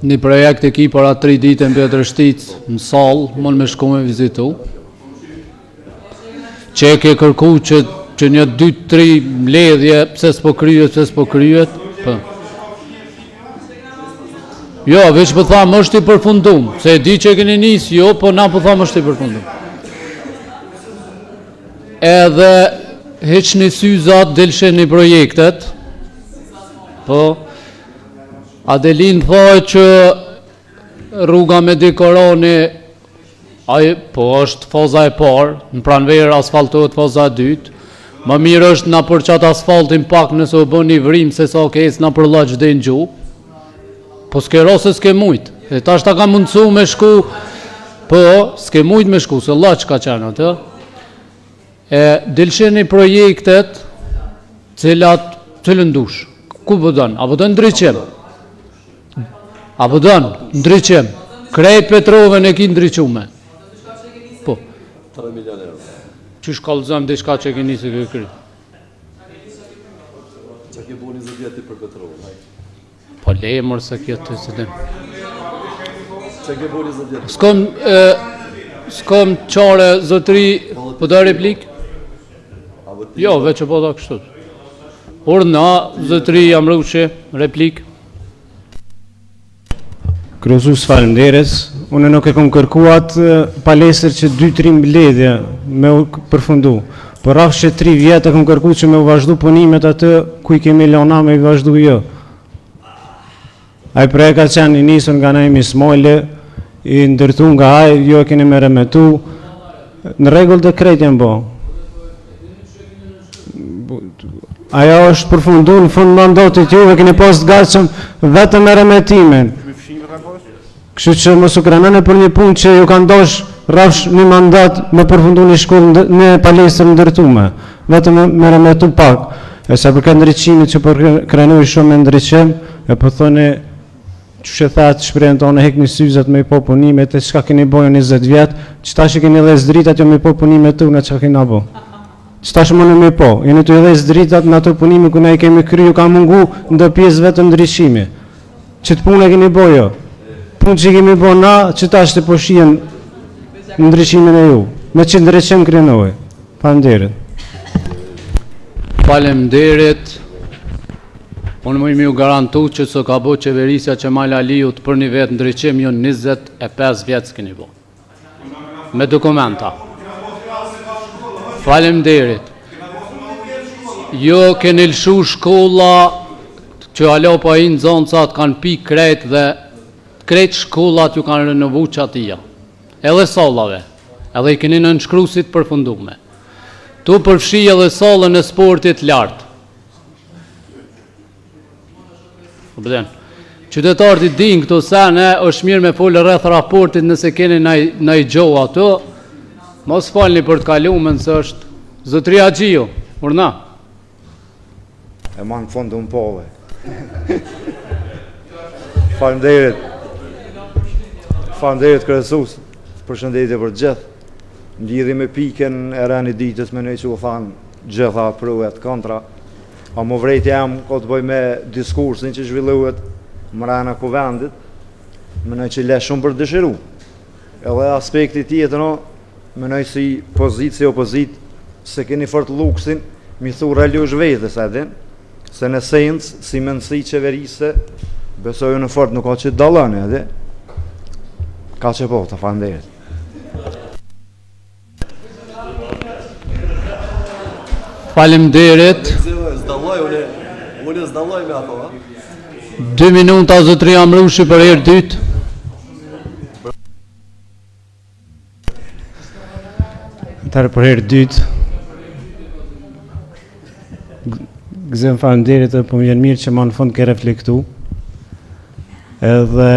një projekt e ki para 3 ditë në Pietreshticë në sallë, mund me shku me vizitu. Që e ke kërku që, që një 2 3 mbledhje, pse s'po kryet, pse s'po kryet, po. Jo, veç po tham është i përfundum, se e di që e keni nis, jo, po na po tham është i përfundum. Edhe hiqni syzat, del shihni projektet. Po, Adelin tha që rruga me dekoroni, ai, po është faza e parë, në pranverë asfaltohet faza e dytë, më mirë është na për qatë asfaltin pak nëse u bën një vrimë se sa ke ecë na për llaç dhe në gju, po s'ke ra se s'ke mujtë, e tash ta ka mundësu me shku, po, s'ke mujtë me shku, se llaç ka qenë atë, E del shihni projektet, cilat, cilën dush, ku po don, a po don ndriçim? A po don ndriçim? Krejt Petrovën e ki ndriçume. Po. 3 milion euro. Qysh kallëzojmë diçka që e keni se ke kry? Që ke bo 20 vjet ti për Petrovën, hajt. Po le mor se kjo të se dim. Që ke bo 20 vjet? S'kom, e, s'kom qare, zotëri, po do replik? Jo, veç e po do kështu. Urdhno, zotëri Amrushi, replik. Kryesues faleminderit. Unë nuk e kom kërku atë palestër që 2-3 mbledhje me u përfundu. Por rrafsh që 3 vjet e kom kërku që me u vazhdu punimet atë ku i kemi lona me i vazhdu jo. Ai projekt ka qenë i nisur nga Naim Ismajli, i ndërtu nga ai, ju e keni meremetu. Në rregull të krejt janë bo. Ajo është përfundu në fund mandatit juve keni pas të gatshëm vetëm meremetimin. Kështu që mos u krenoni për një punë që ju kanë dash rrafsh një mandat me përfundu një shkollë një palestër ndërtume. Vetëm meremetu pak. E sa përket ndriçimit që po krenoheni shumë me ndriçim, e po thoni Qysh e thatë shprehjen tonë hekni syzet me i po punimet e çka keni bo ju 20 vjet, që tash i keni dhez dritat jo me i po punimet tona çka kena bo. Që tash më me i po, jeni tu i dhez dritat në ato punime ku na i kemi kry, ju ka mungu ndo pjesë vetëm ndriçimi. Që të punë e keni bo jo. Punë që i kemi bo na, që tash të po shihen ndriçimin e ju. Me që ndriçim krenoheni. Faleminderit. Faleminderit. Unë muj me ju garantu që s'e ka bo qeverisja Qemajl Aliut për një vjet ndriçim ju 25 vjet s'keni bo. Me dokumenta. Faleminderit. Jo, keni lëshu shkolla që hala pa hi nxënësat kanë pi krejt dhe krejt shkollat ju kanë renovu çatia. Edhe sallave. Edhe i keni nënshkru si të përfundume. Tu përfshi edhe sallën e sportit lart. Po blen. Qytetarët i dinë këto sene, është mirë me folë rreth raportit nëse keni naj, naj gjo ato. Mos falni për të kalumen se është zotëri Haxhiu, urdhno. E ma në fund unë pove. Faleminderit. Faleminderit kryesues. Përshëndetje për gjithë. Në lidhje me pikën e rendit ditës mendoj që u thanë gjitha pro e kontra. Amo vërejtja jem ka të bëjë me diskursin që zhvillohet mrena kuvendit, mendoj që le shumë për të dëshiru. Edhe aspekti tjetër, no, mendoj si pozitë, si opozitë, s'e keni fort luksin, mi thurr elush vetes, e din, se në esencë, si mendësi qeverisëse, besoj unë fort nuk ka që të dalloni, e din. Kaq e po, të faleminderit. Faleminderit. Unë s'dalloj me ato, a? Dy minuta zotëri Amrushi për herë dytë. Atëherë për herë dytë. Gëzim faleminderit dhe po më vjen mirë që ma në fund ke reflektu. Edhe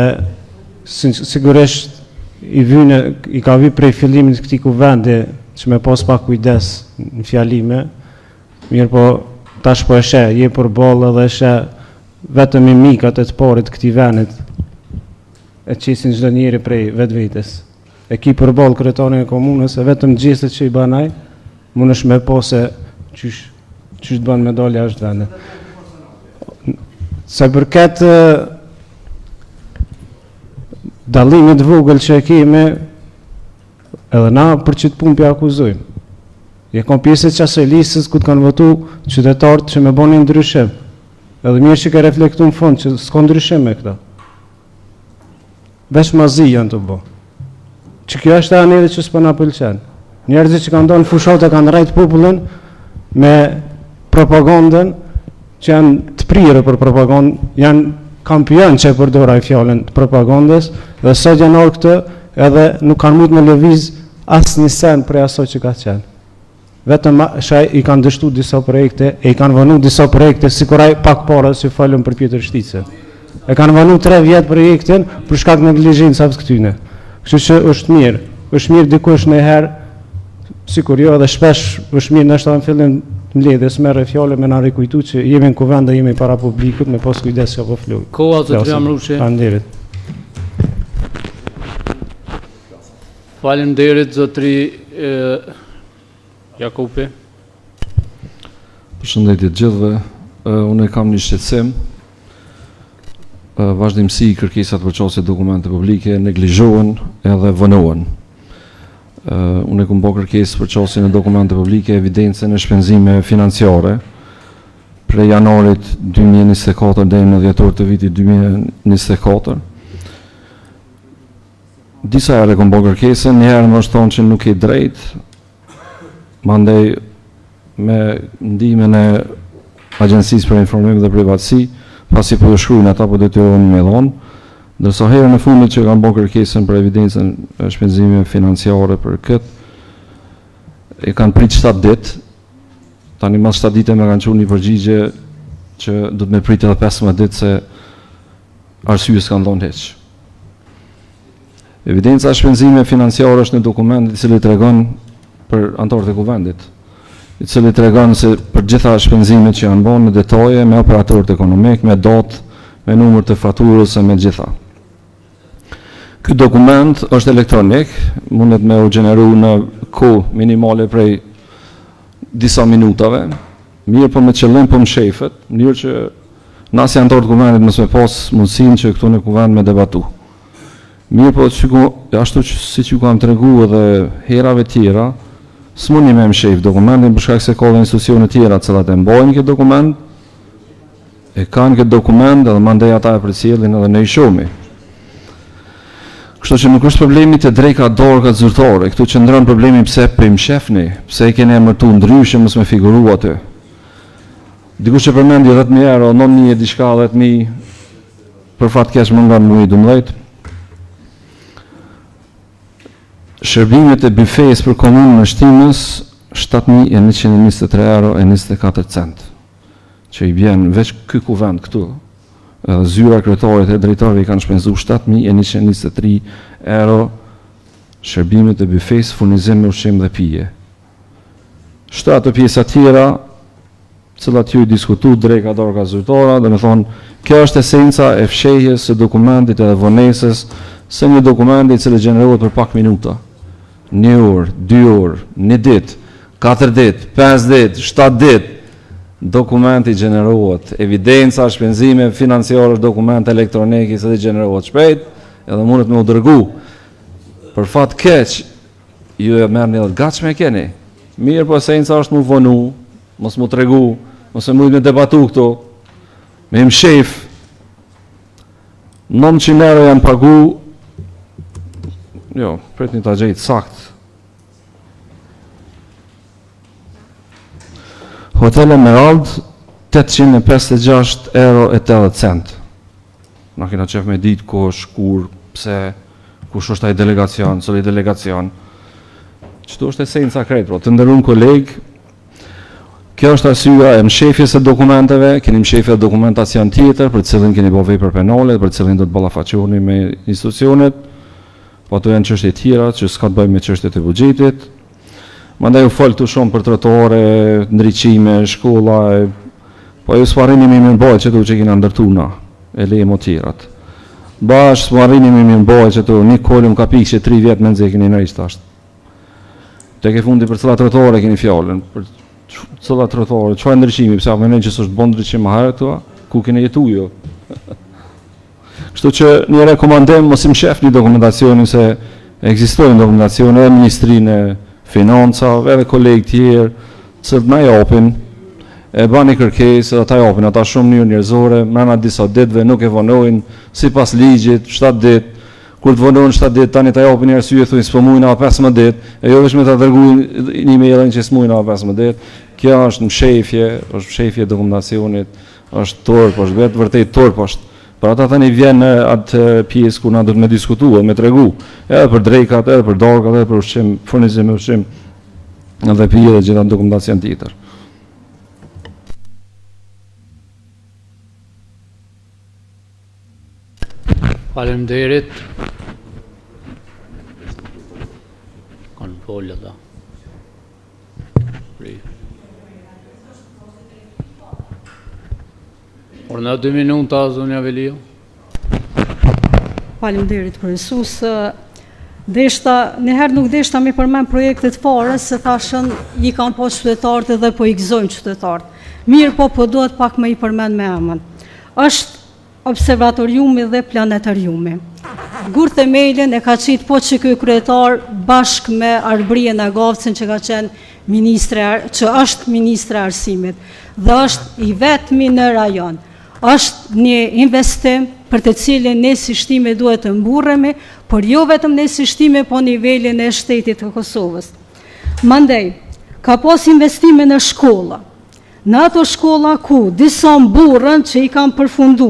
sigurisht i vyne, i ka vy prej fillimit të këtij kuvendi që me pas pak kujdes në fjalime, mirëpo tash po e sheh, je përballë edhe e sheh vetëm mimikat e të parit të këtij vendit e qesin çdo njeri prej vetvetes. E ki përballë kryetarin e komunës e vetëm gjestet që i ban ai, mundesh me pa se qysh, qysh të ban me dalë jashtë vendit. Sa i përket dallimit të vogël që e kemi, edhe na për qëtë punë po akuzojmë. Je kon pjesë e qasaj listës ku të kanë votu qytetarët që me bo një ndryshim. Edhe mirë që ke reflektu në fund që s'ka ndryshim me këta. Veç ma zi janë tu bo. Që kjo është e neve që s'po na pëlqen. Njerëzit që kanë dalë në fushatë e kanë rrejt popullin me propagandën që janë të prirë për propagandë, janë kampion që e përdor ai fjalën të propagandës dhe sot janë ardhur këtu edhe nuk kanë mujt me lëviz asnjë sen prej asaj që ka qenë. Vetëm shaj i kanë dështu disa projekte e i kanë vonu disa projekte sikur ai pak para si folëm për Pjetër Shticën. E kanë vonu 3 vjet projektin për shkak neglizhencave të këtyne. Kështu që është mirë, është mirë dikush një herë sikur jo edhe shpesh është mirë ndoshta në fillim të mbledhjes merre fjalën me na rikujtu që jemi në kuvend dhe jemi para publikut me pas kujdes çka po flu. Koha zotëri Amrushi. Faleminderit. Faleminderit zotëri Jakupi. Përshëndetje të gjithëve. Unë e kam një shqetësim. Vazhdimësi kërkesat për qasje dokumente publike neglizhohen edhe vonohen. Unë e kam bërë kërkesë për qasje në dokumente publike, evidencën e shpenzimeve financiare prej janarit 2024 deri në dhjetor të vitit 2024. Disa herë e kom bo kërkesën, një herë më është thonë që nuk ke drejt, mandej me ndihmën e Agjencisë për Informim dhe Privatësi, pasi po ju shkruajnë ata po detyrohen me dhonë, ndërsa herën e fundit që kam bo kërkesën për evidencën e shpenzimeve financiare për këtë, e kanë prit 7 ditë, tani mas 7 dite më kanë çu një përgjigje që do të me prit edhe 15 ditë se arsye s'kanë dhonë hiç. Evidenca e shpenzimeve financiare është një dokument i cili tregon për anëtarët e kuvendit, i cili tregon se për gjitha shpenzimet që janë bërë në detaje me operatorët ekonomik, me datë, me numër të faturës e me gjitha. Ky dokument është elektronik, mundet me u gjeneru në kohë minimale prej disa minutave, mirëpo me qëllim po mshefet, në mënyrë që na si anëtarë të kuvendit mos me pas mundësinë që këtu në kuvend me debatu. Mirëpo, ashtu që, siç ju kam tregu edhe herave tjera, s'mundi me mshef dokumentin për shkak se ka dhe institucione tjera të cilat e mbajnë këtë dokument, e kanë këtë dokument edhe mandej ata e përcjellin edhe ne i shohim. Kështu që nuk është problemi te dreka darkat zyrtare, këtu qëndron problemi pse po i mshefni, pse e keni emërtu ndryshe mos me figuru aty. Dikush e përmendi 10.000 euro, 9.000 e diçka, 10.000, për fat keq mungon muji 12. Shërbimet e byfesë për komunën e Shtimes 7123 euro e 24 cent, që i bjen veç ky kuvend këtu, edhe zyra e kryetarit e drejtorëve i kanë shpenzu 7123 euro shërbimet e byfesë, furnizim me ushqim dhe pije. Shto ato pjesa tjera, cilat ju i diskutu dreka darka zyrtara, domethonë, kjo është esenca e fshehjes së dokumentit edhe vonesës së një dokumenti i cili gjenerohet për pak minuta. Një orë, dy orë, një ditë, katër ditë, pesë ditë, shtatë ditë, dokumenti gjenerohet. Evidenca, shpenzime financiare është dokument elektronik i cili gjenerohet shpejt edhe mundet me u dërgu. Për fat keq, ju e merrni edhe të gatshme e keni. Mirë, po esenca është mu vonu, mos mu tregu, mos e mujt me debatu këtu, me mshef, 900 euro janë pagu, jo, pritni ta gjejtë sakt, Hotel Emerald, 856 euro e 80 cent. Na kena qef me ditë kush, kur, pse, kush është ai delegacion, cili delegacion. Qëtu është esenca krejt, pra, të nderuar kolegë, kjo është arsyeja e mshefjes së dokumenteve, keni mshefje dokumentacion tjetër, për cilin keni bo vepër penale, për cilin do të ballafaqoheni me institucionet, po ato janë çështje tjera që s'ka të bëjë me çështjet e buxhetit. Mandej u fol këtu shumë për trotuare, ndriçime, shkolla, e, po ju s'po arrini me mirëmbajt qëtu që kena ndërtu na, e le mo tjerat. Bash s'po arrini me mirëmbajt qëtu, një kolum ka pikë që 3 vjet mezi e keni ndreq tash. Tek e fundi për cila trotuare keni fjalën, për cila trotuare, çfarë ndriçimi, pse a mendoni që s'është bon ndriçim më herët këtu, ku keni jetu ju? Kështu që një rekomandim mos i mshefni dokumentacionin se ekzistojnë dokumentacione edhe Ministrinë e Financave, edhe kolegë tjerë, të cilët na japin e bani kërkesë edhe ta japin ata shumë mënyrë njerëzore, mrena disa ditëve nuk e vonojnë sipas ligjit, 7 ditë, kur të vonohen 7 ditë tani ta japin një arsye thonë s'po mujnë edhe 15 ditë, e jo veç me ta dërgu një emailin që s'mujnë edhe 15 ditë. Kjo është mshefje, është mshefje e dokumentacionit, Është turp, është vetë vërtet turp është. Për ata tani vjen në atë pjesë ku na do të me diskutu dhe me tregu, edhe për drekat, edhe për darkat, edhe për ushqim, furnizim me ushqim, dhe pije dhe gjitha dokumentacion tjetër. Faleminderit. Kanë folë da. Urdhno dy minuta, zonja Veliu. Faleminderit, kryesues. Deshta, njëherë nuk deshta mi përmend projektet fare, se thashën i kanë pa qytetarët edhe po i gëzojnë qytetarët. Mirëpo, po duhet pak me i përmend me emën. Është Observatoriumi dhe Planetariumi. Gurthemelin e ka qitë po qiky kryetar bashkë me Arbërie Nagavcin që ka qenë ministre, që është ministre e arsimit dhe është i vetmi në rajon. Është një investim për të cilin ne si Shtime duhet të mburremi, por jo vetëm ne si Shtime, po nivelin e shtetit të Kosovës. Mandej, ka pas investime në shkolla, Në ato shkolla ku disa mburren që i kanë përfundu,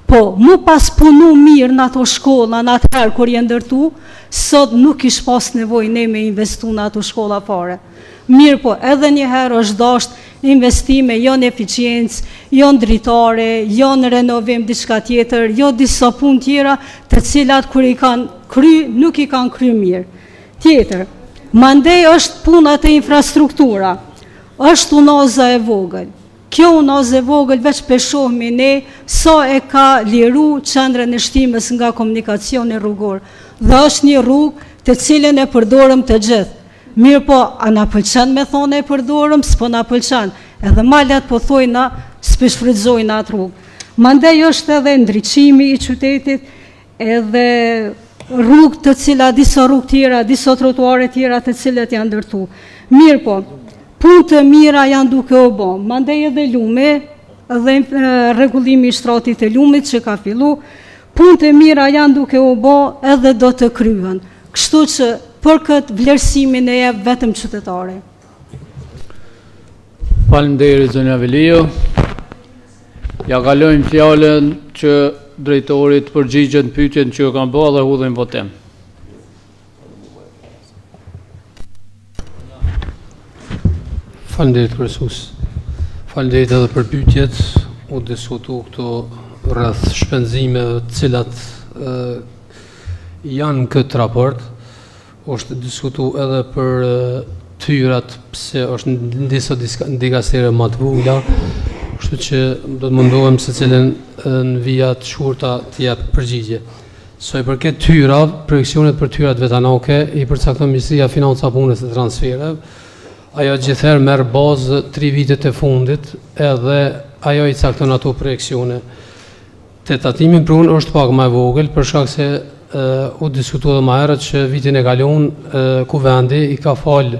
po mu pas punu mirë në ato shkolla në atë herë kur janë ndërtu, sot nuk kish pas nevojë ne me investu në ato shkolla fare. Mirëpo edhe një herë është dasht investime jo në eficiencë, jo në dritare, jo në renovim diçka tjetër, jo disa punë tjera të cilat kur i kanë kry, nuk i kanë kry mirë. Tjetër, mandej është puna te infrastruktura. Është unaza e vogël. Kjo unazë e vogël veç pe shohmi ne sa e ka liru qendrën e Shtimes nga komunikacioni rrugor dhe është një rrugë të cilën e përdorëm të gjithë. Mirëpo, a na pëlqen me thonë e përdorëm, s'po na pëlqen. Edhe ma lehtë po thojna s'pe shfrytëzojna atë rrugë. Mandej është edhe ndriçimi i qytetit, edhe rrugë të cilat, disa rrugë tjera, disa trotuare tjera të cilat janë ndërtu. Mirëpo, punë të mira janë duke u bo, mandej edhe lumi, dhe rregullimi i shtratit të lumit që ka fillu, punë të mira janë duke u bo edhe do të kryhen. Kështu që për këtë vlerësimin e jep vetëm qytetari. Faleminderit zonja Veliu. Ja kalojmë fjalën që drejtori të përgjigjet në pyetjen që ju kam bërë dhe hudhim votim. Faleminderit kryesues. Faleminderit edhe për pyetjet. U diskutu këtu rreth shpenzimeve të cilat e, janë në këtë raport. Është diskutu edhe për të hyrat pse është në disa dikastere më të vogla, kështu që do të mundohem secilën në vija të shkurta të jap përgjigje. Sa i përket të hyrave, projeksionet për të hyrat vetanake i përcakton Ministria e Financave, Punës dhe Transfereve. Ajo gjithherë merr bazë 3 vitet e fundit edhe ajo i cakton ato projeksione. Te tatimi në pronë është pak më e vogël për shkak se u diskutua edhe më herët që vitin e kaluar Kuvendi i ka fal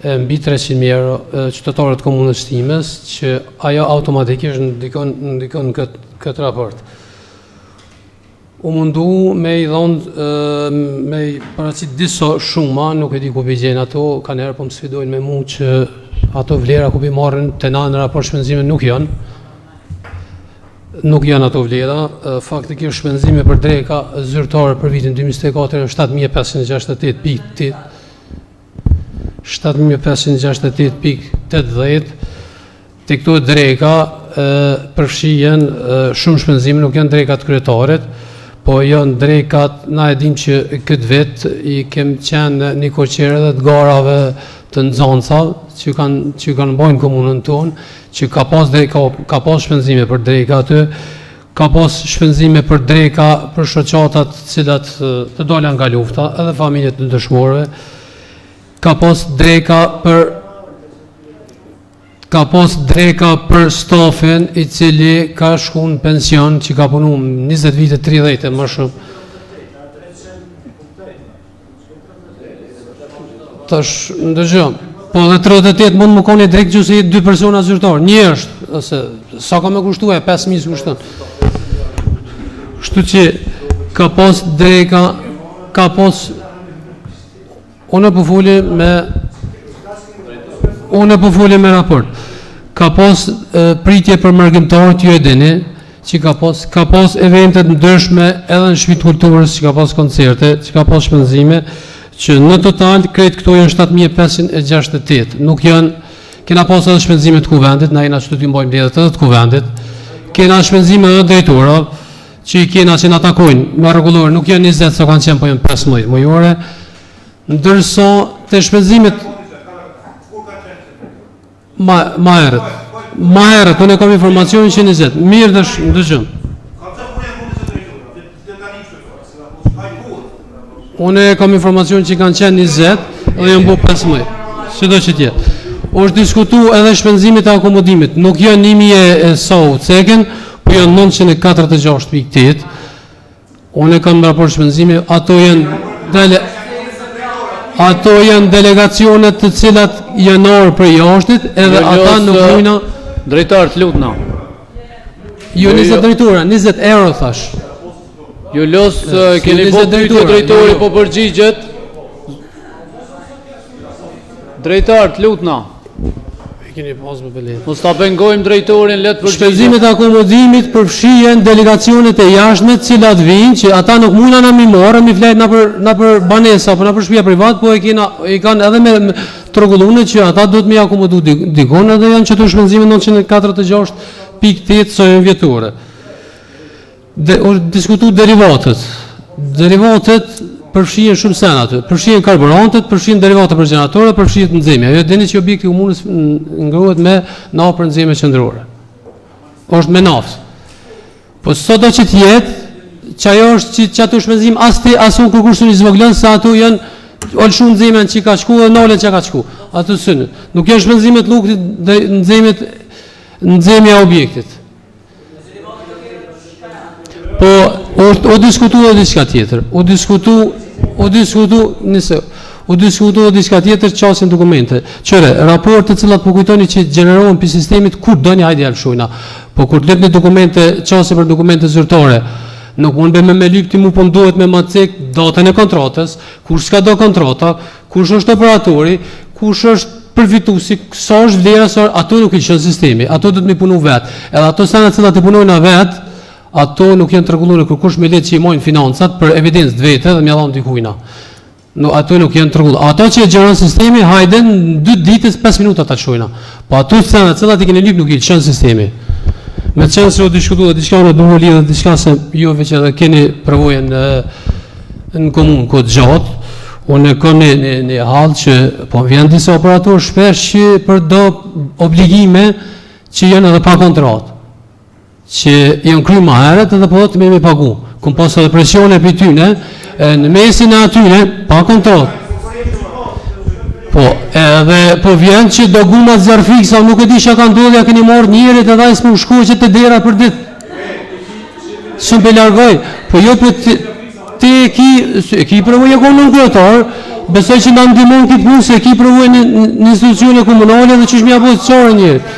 mbi 300.000 euro qytetarët të komunës Shtimes që ajo automatikisht ndikon ndikon në këtë këtë raport. U mundu me i dhonë me i paraqit disa shuma, nuk e di ku pi gjen ato, kanjëherë po më sfidojnë me mu që ato vlera ku pi marrin te na në raport shpenzime nuk janë. Nuk janë ato vlera, faktikisht shpenzime për dreka zyrtare për vitin 2024 janë 7568.8 7568.80 Te këto dreka përfshihen shumë shpenzime, nuk janë dreka të kryetarit, po janë drekat, na e dim që këtë vit i kem qenë një koqere edhe të garave të nxënësave që kanë që kanë bajnë komunën tonë, që ka pas dreka, ka pas shpenzime për dreka aty, ka pas shpenzime për dreka për shoqatat të cilat të dala nga lufta, edhe familjet e dëshmorëve, ka pas dreka për ka pas dreka për stafin i cili ka shku në pension, që ka punu 20 vite, 30 e më shumë. Tash, ndëgjo, po dhe 38 mund me konë drekë që se dy persona zyrtar, një është, ose sa ka me kushtu e 5.000 kushton. Kështu që ka pas dreka, ka pas, unë po foli me, unë po foli me raport, ka pas pritje për mërgimtarët, ju e dini, që ka pas ka pas evente të ndryshme edhe në shtëpi të kulturës, që ka pas koncerte, që ka pas shpenzime, që në total krejt këto janë 7568. Nuk janë kena pas edhe shpenzime të kuvendit, na jena që të mbajmë mbledhjet edhe të kuvendit. Kena shpenzime edhe drejtora që i kena që na takojnë me rregullore, nuk janë 20 sa kanë qenë, po janë 15 mujore. Ndërsa te shpenzimet Ma, ma herët. Ma herët, unë e kam informacionin që 20. Mirë tash, ndëgjo. Unë e kam informacionin që kanë qenë 20 dhe janë bo 15. Sido që të jetë. Është diskutu edhe shpenzimet e akomodimit. Nuk janë 1000 e sa u ceken, po janë 946.8. Unë e kam raport shpenzimi, ato janë dele, ato janë delegacionet të cilat janë ardhë prej jashtit, edhe jo, ata nuk mujna... Drejtor, të lutna. Jo, 20 drejtora, 20 euro, thash. Ju lus, keni bo pyetje drejtori, po përgjigjet. Drejtor, të lutna. E keni pas me belet. Mos ta pengojmë drejtorin, le të përgjigjet. Shpenzimet e akomodimit përfshihen delegacionet e jashtme, të cilat vijnë që ata nuk mujna na mi marrë, mi flejt nëpër nëpër banesa apo nëpër shtëpia privat, po e kena i kanë edhe me, me të rregullune që ata duhet mi akomodu dikun edhe janë qëto shpenzime 946.8 sa janë vjetore. De, u diskutu derivatet. Derivatet përfshihen shumë sene aty. Përfshihen karburantet, përfshihen derivatet për gjeneratorë, përfshihet nxehmja. Ju e dini që objekti i komunës ngrohet me naftë për nxehmje qendrore. Është me naftë. Po sado që të jetë, që ajo është që, që ato shpenzim as ti as unë kërkush s'un i zvoglon se ato janë o lëshu nxehmjen që ka shku dhe nalën që ka shku. Ato synë. Nuk janë shpenzimet lluktit dhe nxehmjet nxehmja e objektit. Po, u, u diskutu edhe diçka tjetër. U diskutu, u diskutu, nëse, u diskutu edhe diçka tjetër qasjen dokumente. Qyre, raportet të cilat po kujtoni që gjenerohen për sistemit, kur doni hajde ja lëshojna. Po kur të lypni dokumente, qasje për dokumente zyrtare, nuk mund be me me lypti mu po më duhet me ma cek datën e kontratës, kush s'ka do kontrata, kush është operatori, kush është. përfituesi, sa është vlera, sa ato nuk i lëshon sistemi, ato duhet me punu vet. Edhe ato sene të cilat i punojnë vet, ato nuk janë të rregulluara kërkush me letë që i majnë financat për evidencë të vete dhe me ia dhon dikujna. No, ato nuk janë të rregulluara. Ato që e gjeneron sistemi, hajde në dy ditës 5 minuta ta çojna. Po ato sene të cilat i keni lyp nuk i lëshon sistemi. Me qenë se u diskutu dhe diçka në duhu lidhet diçka se ju veç edhe keni përvojën në, në komunë kohë të gjatë, unë e kam një, një, një hall që po vjen disa operatorë shpesh që për do obligime që janë edhe pa kontratë që janë kry ma herët edhe po do të me me pagu. Kom pas edhe presione për tyne, në mesin e atyne, pa kontratë. Po, edhe po vjen që do guma të zjarrfikësa, nuk e di çka ka ndodhur, ja keni marrë njerit edhe ai s'po shkoj që te dera për ditë. S'un pe largoj, po jo po ti, ti e ki, e ki përvojë e konë nënkryetar, besoj që na ndihmon këtë punë se e ki përvojë në, në institucione komunale dhe qysh me ja bo të qarë njerit.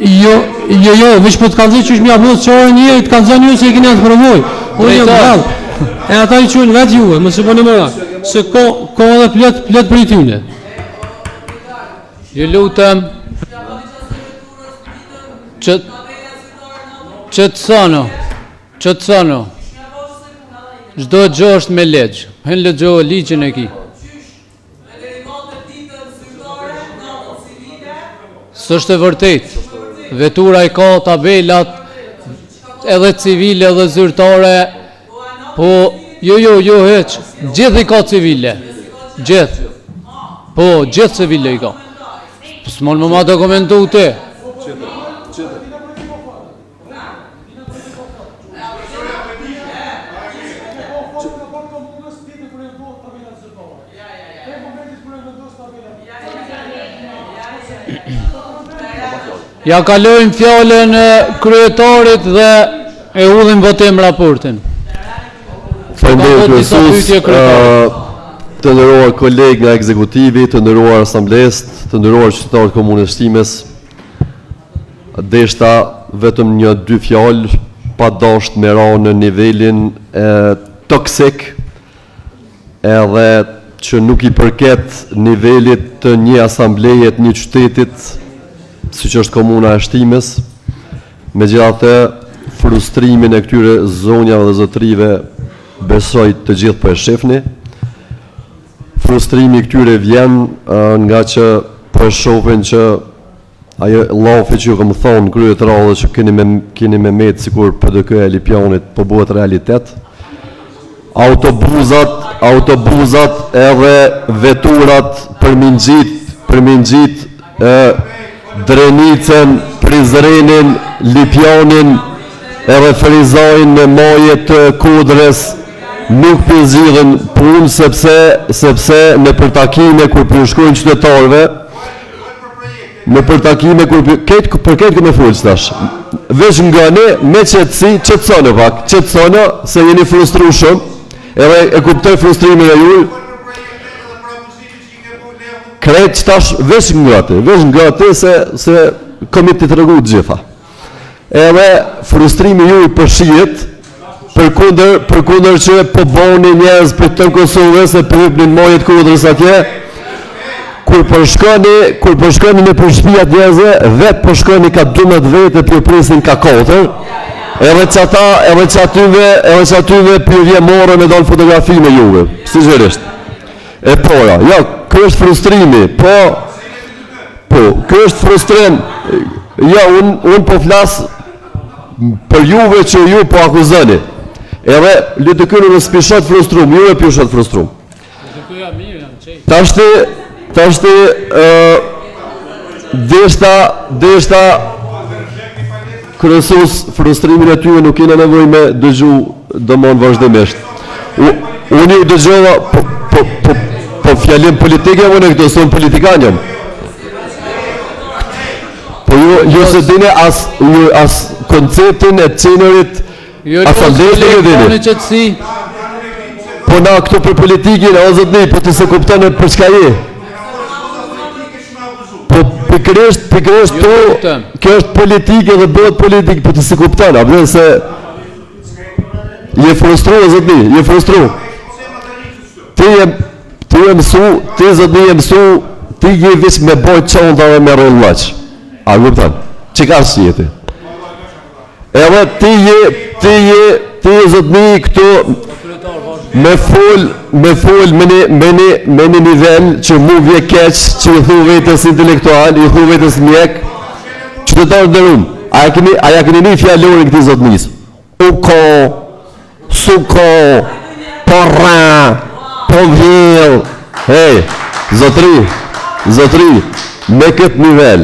Jo, jo, jo, veç po të kallzoj qysh me ja bo qare njerit, të kallzoni ju se e keni atë përvojë. Unë jam gjallë. E ata i quajnë vetë juve, mos e bëni merak. Se ka ka edhe plot plot prej tyne. Ju lutem. Që qetësonu. Qetësonu. Çdo gjë është me ligj. Hyn lexo ligjin e ki. S'është e vërtetë. Vetura i ka tabelat edhe civile edhe zyrtare, po jo jo jo hiç, gjithë i ka civile. Gjithë. Po, gjithë civile i ka. Po s'mon më ma dokumentu ti. Ja kalojmë fjalën kryetarit dhe e hudhim votim raportin. Faleminderit kryesues. Të nderuar kolegë nga ekzekutivi, të nderuar asambleistë, të nderuar qytetarë të komunës Shtimes, Deshta vetëm një dy fjalë pa dasht me ra në nivelin e toksik edhe që nuk i përket nivelit të një asambleje të një qytetit siç është komuna e Shtimes. Megjithatë, frustrimin e këtyre zonjave dhe zotërive besoj të gjithë po e shihni. Frustrimi i këtyre vjen nga që po e shohin që Ajo llafi që ju kam thonë në krye të radhës që keni me keni me met sikur PDK e Lipjanit po bëhet realitet. Autobuzat, autobuzat edhe veturat për mi ngjit, për mi ngjit e Drenicën, Prizrenin, Lipjanin edhe Ferizajn në maje të kodrës nuk po zgjidhin punë sepse sepse nëpër takime kur po ju shkojnë qytetarëve Nëpër takime kur krejt për këtë kem me fol tash. Veç ngoni me qetësi, qetësonu pak, qetësonu se jeni frustru shumë. Edhe e kuptoj frustrimin e juaj. Krejt tash veç ngati, veç ngati se se kom me t'i tregu të gjitha. Edhe frustrimi juaj po shihet përkundër përkundër që po boni njerëz për tërë Kosovës e po hypni në maje të kodrës atje kur po shkoni kur po shkoni nëpër shtëpia të njerëzve vet po shkoni ka 12 vetë po ju presin ka 4 edhe qata edhe qatyve edhe qatyve po ju vjen marre me dal fotografi me juve sinqerisht e para ja ky është frustrimi po Po, ky është frustrim. Ja, unë un po flas për juve që ju po akuzoni. Edhe LDK-në nuk s'pi shoh t'frustrum, juve po ju shoh t'frustrum. Tashti, tashti, ë deshta, deshta kryesues frustrimin e tyre nuk kena nevojë me dëgju domon vazhdimisht. U, unë ju dëgjova, po, po, po, po fjalim politik jam unë këtu, se unë politikan jam. Po ju, ju s'e dini as, ju as konceptin e qenurit, Ju as lutem, nuk e kolegë, dini. qetësi. Po na këtu për politikën, o zotni, po ti s'e kupton për çka je. Po pikërisht, pikërisht Ju tu, lutem. kjo është politikë dhe bëhet politikë, po ti s'e kupton, a vlen se je frustru, o zotni, je frustru. Ti je. Ti je mësu, ti zotni je mësu, ti je veç me bajt çanta dhe me rrel lloç. A kupton? Çka është jeti? Edhe ti je, ti je, ti je zotni këtu me fol, me fol me një, me një, me një nivel që mu vje keq, që i thu vetes intelektual, i thu vetes mjek, qytetarë nderum, a e keni, a ja keni ni fjalorin këtij zotnisë? U ko, su ko, po rra, po vjell, hej, zotri, zotri, me këtë nivel,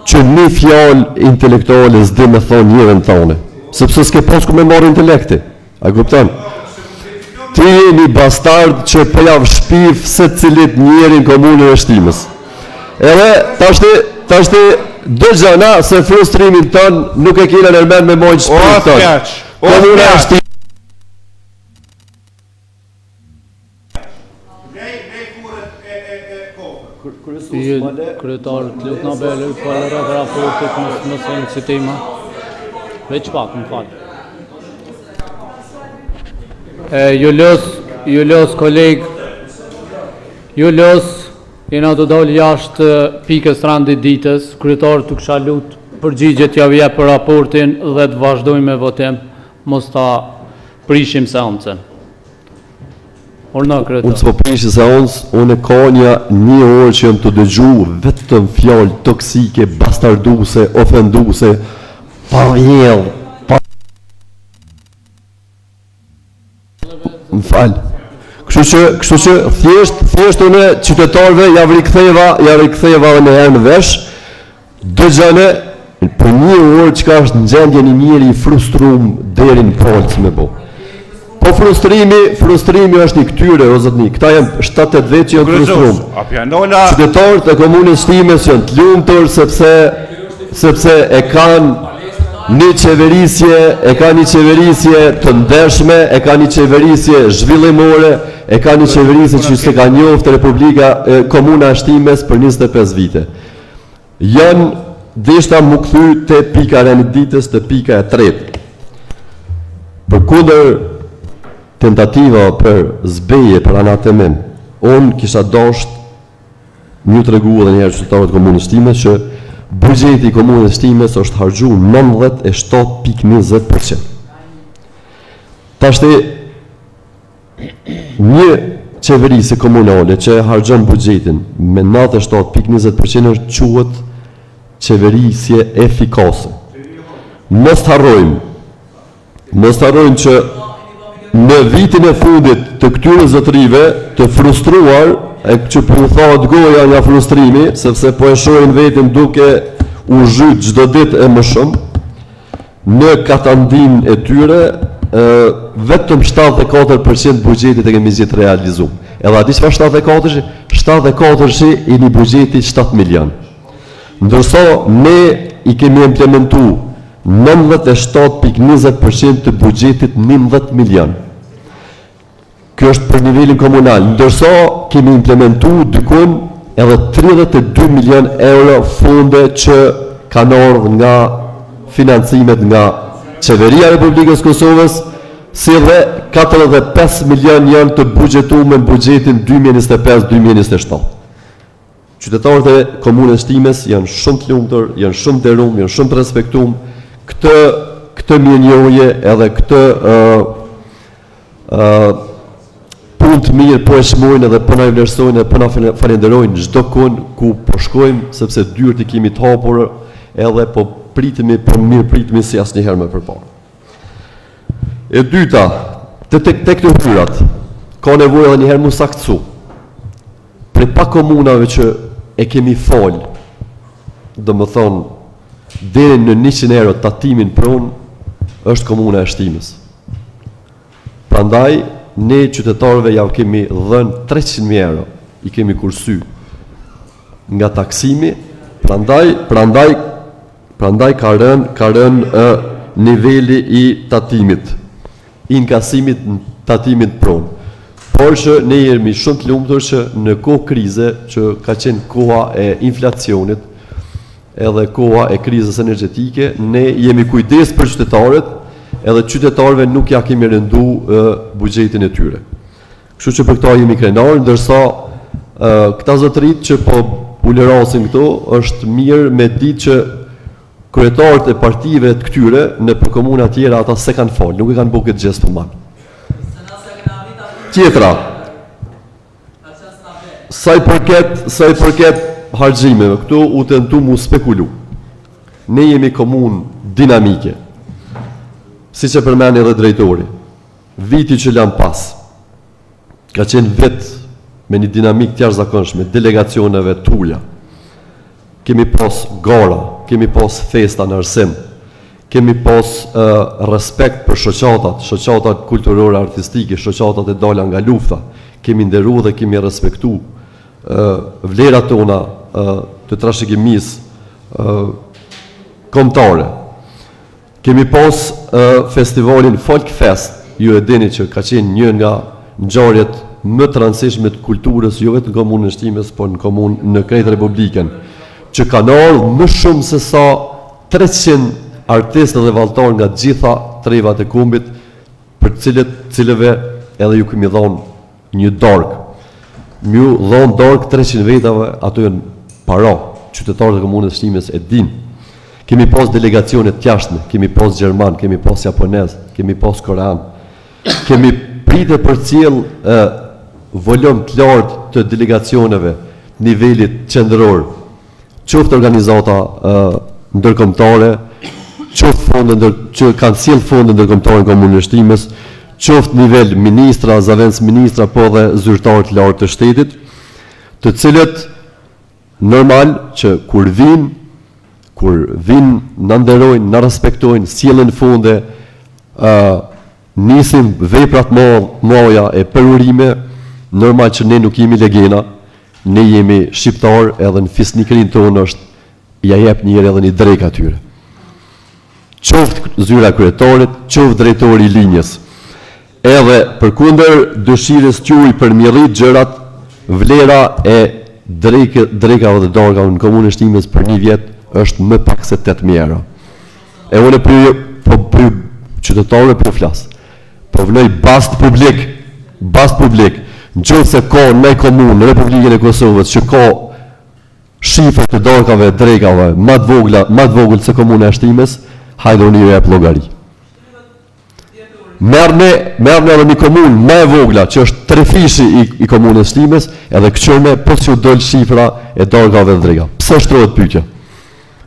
që një fjalë intelektuale s'di me thonë n'jetën tane, sepse s'ke pas ku me marrë intelekti, a kupton? Ti je një bastard që po jav shpif secilit njeri në komunën e Shtimes. Edhe tashti, tashti dëgjona se frustrimin ton nuk e kena nërmen me majtë shpif ton. Komuna e Shtimes. Kryetar, të lutna bele, po e rreth raportit mos mos e në si tema. Veç pak, më fal. E, ju los, ju los koleg, ju los, jena tu dalë jashtë pikës rendit ditës, kryetar të kisha lut përgjigjet jau jep për raportin dhe të vazhdojmë me votim, mos ta prishim seancën. Urdhno, kryetar. Unë s'po prishi seancë, unë ka një një orë që jam tu dëgju vetëm fjalë toksike, bastarduse, ofenduse, pa vjell, pa... Më fal. Kështu që, kështu që thjesht, thjesht unë qytetarëve ja riktheva, ja riktheva edhe një herë në vesh, Dëgjone, për një orë çka është në gjendje një njeri i frustrum deri në palcë me bo. Po frustrimi, frustrimi është i këtyre, o zotni, këta janë 7-8 vetë që janë frustrum. Qytetarët e komunës Shtimes janë të lumtur sepse sepse e kanë një qeverisje, e kanë një qeverisje të ndershme, e kanë një qeverisje zhvillimore, e kanë një qeverisje që s'e ka njoftë Republika e Komuna e Shtimes për 25 vite. Janë deshta mu kthy te pika e rendit ditës, te pika e tretë. Përkundër tentativa për zbehje, për anatemim, unë kisha dasht me ju tregu edhe një herë qytetarëve të komunës Shtimes që buxheti i komunës Shtimes është harxhu 97.20%. Tashti Një qeverisje komunale që e harxhon buxhetin me 97.20% është quhet qeverisje efikase. Mos të harrojmë, mos të harrojmë që në vitin e fundit të këtyre zotërive të frustruar e që po u thahet goja nga frustrimi, sepse po e shohin veten duke u zhyt çdo ditë e më shumë, Në katandinë e tyre, vetëm 74 për qind buxhetit e kemi gjetë realizum. Edhe a di çfarë 74-shi? 74-shi i një buxheti 7 milion. Ndërsa ne i kemi implementu 97.20 për qind të buxhetit 11 milion. Kjo është për nivelin komunal, ndërsa kemi implementu dikun edhe 32 milion euro fonde që kanë ardhur nga financimet nga Qeveria e Republikës së Kosovës, si dhe 45 milion janë të buxhetuar në buxhetin 2025-2027. Qytetarët e komunës Shtimes janë shumë të lumtur, janë shumë të nderuar, janë shumë të respektuar. Këtë këtë mirënjohje edhe këtë ë ë punë të mirë po e çmojnë edhe po na e vlerësojnë edhe po na falenderojnë çdo kund ku po shkojmë, sepse dyert i kemi të hapur edhe po pritemi, po mirëpritemi si asnjëherë më përpara. E dyta, te tek tek të hyrat, ka nevojë edhe një herë mu saktësu. Prej pak komunave që e kemi fal, domethënë deri në 100 euro tatimin pronë, është komuna e Shtimes. Prandaj ne qytetarëve jau kemi dhënë 300.000 euro, i kemi kursy nga taksimi, prandaj prandaj prandaj ka rënë ka rënë niveli i tatimit. inkasimit tatimit pronë. Por që ne jemi shumë të lumtur që në kohë krize, që ka qenë koha e inflacionit, edhe koha e krizës energjetike, ne jemi kujdes për qytetarët, edhe qytetarëve nuk ja kemi rëndu buxhetin e tyre. Kështu që për këta jemi krenar, ndërsa këta zotërit që po ulërasin këtu, është mirë me ditë që kryetarët e partive të këtyre nëpër komuna tjera ata s'e kanë falë, nuk e kanë bo këtë gjest human. Tjetra, sa i përket, sa i përket harxhimeve, këtu u tentu mu spekulu. Ne jemi komunë dinamike, siç e përmendi edhe drejtori. Viti që lamë pas, ka qenë vit me një dinamikë të jashtëzakonshme, delegacioneve të huaja. Kemi pas gara, kemi pas festa në arsim, kemi pas uh, respekt për shoqatat, shoqatat kulturore artistike, shoqatat e dala nga lufta, kemi nderu dhe kemi respektu uh, vlerat tona uh, të trashëgimisë uh, kombëtare. Kemi pas festivalin Folk Fest, ju e dini që ka qenë një nga ngjarjet më të rëndësishme të kulturës jo vetëm në komunën e Shtimes, por në komunë në krejt Republikën, që kanë ardhur më shumë se sa 300 artistë dhe valltarë nga të gjitha trevat e kombit, për të cilët cilëve edhe ju kemi dhënë një darkë. Me ju dhonë darkë 300 vetave, ato janë para, qytetarët e komunës Shtimes e dinë. Kemi pas delegacione të jashtme, kemi pas gjerman, kemi pas japonez, kemi pas korean. Kemi pritë e përcjell e, volum të lartë të delegacioneve të nivelit qendror, qoftë organizata ndërkombëtare, qoftë fonde ndër, që kanë sjell fonde ndërkombëtare në komunën e Shtimes, qoftë nivel ministra, zëvendës ministra, po dhe zyrtarë të lartë të shtetit, të cilët normal që kur vijnë, kur vijnë, na nderojnë, na respektojnë, sjellin fonde, ë nisim vepra të mëdha e përurime, normal që ne nuk jemi legena, Ne jemi shqiptarë edhe në fisnikërinë tonë është ja jep njeri edhe një drekë atyre. Qoftë zyra e kryetarit, qoftë drejtori i linjës. Edhe përkundër dëshirës tuaj për m'i rrit gjërat, vlera e drekë, drekave dhe darkave në komunën e Shtimes për një vjet është më pak se 8000 euro. E unë për, po, për qytetarëve po flas. Po vnoj bast publik, bast publik, në qoftë se ka naj komunë në Republikën e Kosovës që ka shifër të darkave e drekave ma të vogla, ma të vogël se komuna e Shtimes, hajde unë ju jap llogari. Merrni, merrni edhe një komunë më e vogla që është trefishi i, i komunës Shtimes, edhe këqyrne po s'ju dol shifra e darkave dhe drekave. Pse shtrohet pyetja?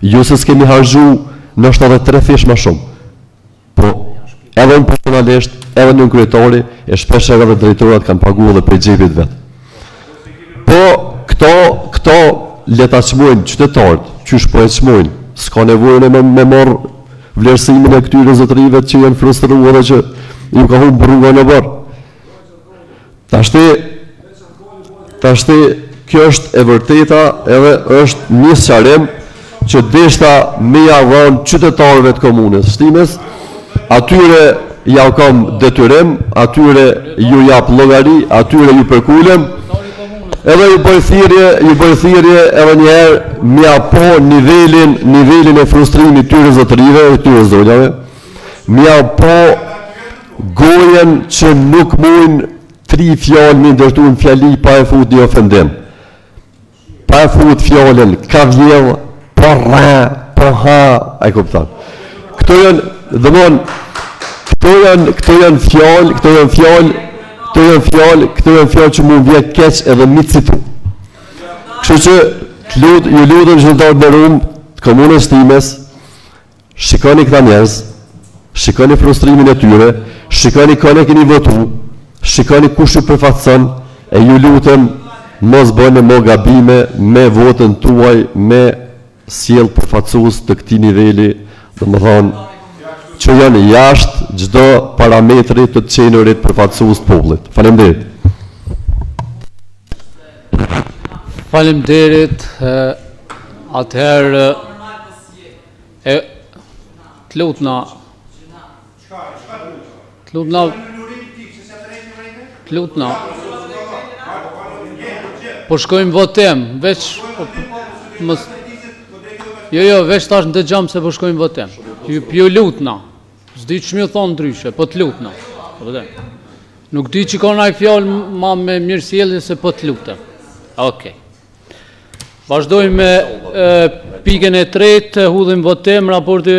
Jo se s'kemi harxhu ndoshta edhe trefish më shumë. Po, edhe unë personalisht, edhe nënkryetari, e shpeshherë edhe drejtorat kanë pagu edhe prej xhepit vet. Po, këto, këto le ta çmojnë qytetarët, qysh po e çmojnë, s'ka nevojë me, me marr vlerësimin e këtyre zotërive që janë frustru edhe që ju ka humbë rruga në oborr. Tashti, tashti, kjo është e vërteta edhe është një sqarim që deshta me ja dhonë qytetarëve të komunës Shtimes, atyre ja u kam detyrim, atyre ju jap llogari, atyre ju përkulem, edhe ju bëj thirrje, ju bëj thirrje edhe një herë me ja pa nivelin, nivelin e frustrimit tyre zotërive, tyre zonjave, me ja pa Gojën që nuk mujnë tri fjalë mi ndërtu në fjali pa e fut një ofendim. Pa e fut fjalën ka vjedh, po rre, po ha, e kupton. Këto janë, domthon, këto janë, këto janë fjalë, këto janë fjalë, këto janë fjalë, këto janë fjalë që mu vjen keq edhe mi citu. Kështu që, lut, ju lutem qytetarë të nderum, të komunës Shtimes, Shikoni këta njerëz, shikoni frustrimin e tyre, shikoni kon e keni votu, shikoni kush ju përfaqëson e ju lutem mos bëni mo gabime me votën tuaj me sjell përfaqësues të këtij niveli, domethënë që janë jashtë çdo parametri të të qenurit përfaqësues të popullit. Faleminderit. Faleminderit. Atëherë E, të lutna. Të lutna. Të lutna. Po shkojmë votim, veç... Po, mos, jo, jo, veç tash ndëgjom se po shkojmë votim. Ju, ju lutna. S'di ç'me ju thonë ndryshe, po të lutna. Po, dhe. Nuk di që ka naj fjalë ma me mirësjellje se po të lutem. Okej. Vazhdojmë me e, pikën e tretë, hudhim votim raporti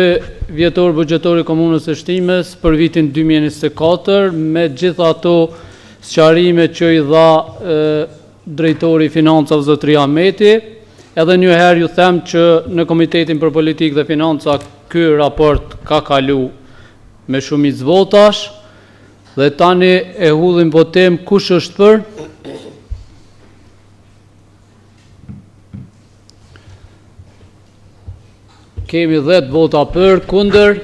vjetor buxhetor i Komunës së Shtimes për vitin 2024 me gjitha ato sqarime që i dha e, drejtori i financave zotëri Ahmeti. Edhe një herë ju them që në Komitetin për Politikë dhe Financa ky raport ka kalu me shumicë votash dhe tani e hudhim votim kush është për? Kemi 10 vota për, kundër.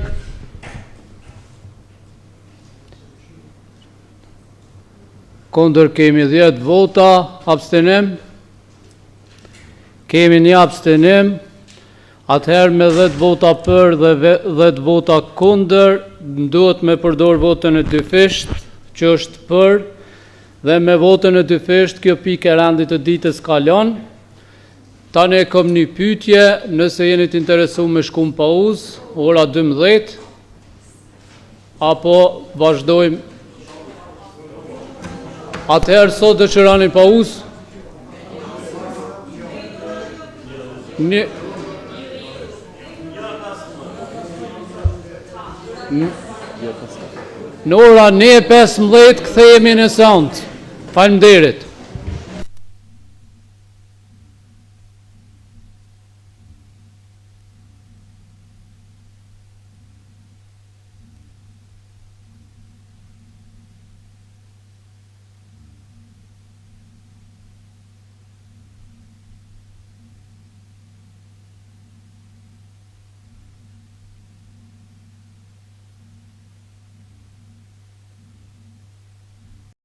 Kundër kemi 10 vota, abstenim. Kemi një abstenim. Atëherë me 10 vota për dhe 10 vota kundër, duhet me përdor votën e dyfisht, që është për, dhe me votën e dyfisht kjo pikë e rendit të ditës kalon. Tani e kom një pyetje, nëse jeni të interesuar me shku në pauzë, ora 12, apo vazhdojmë Atëherë sot dëshironi pauzë? Një... Në ora 1.15 kthehemi në seancë. Faleminderit.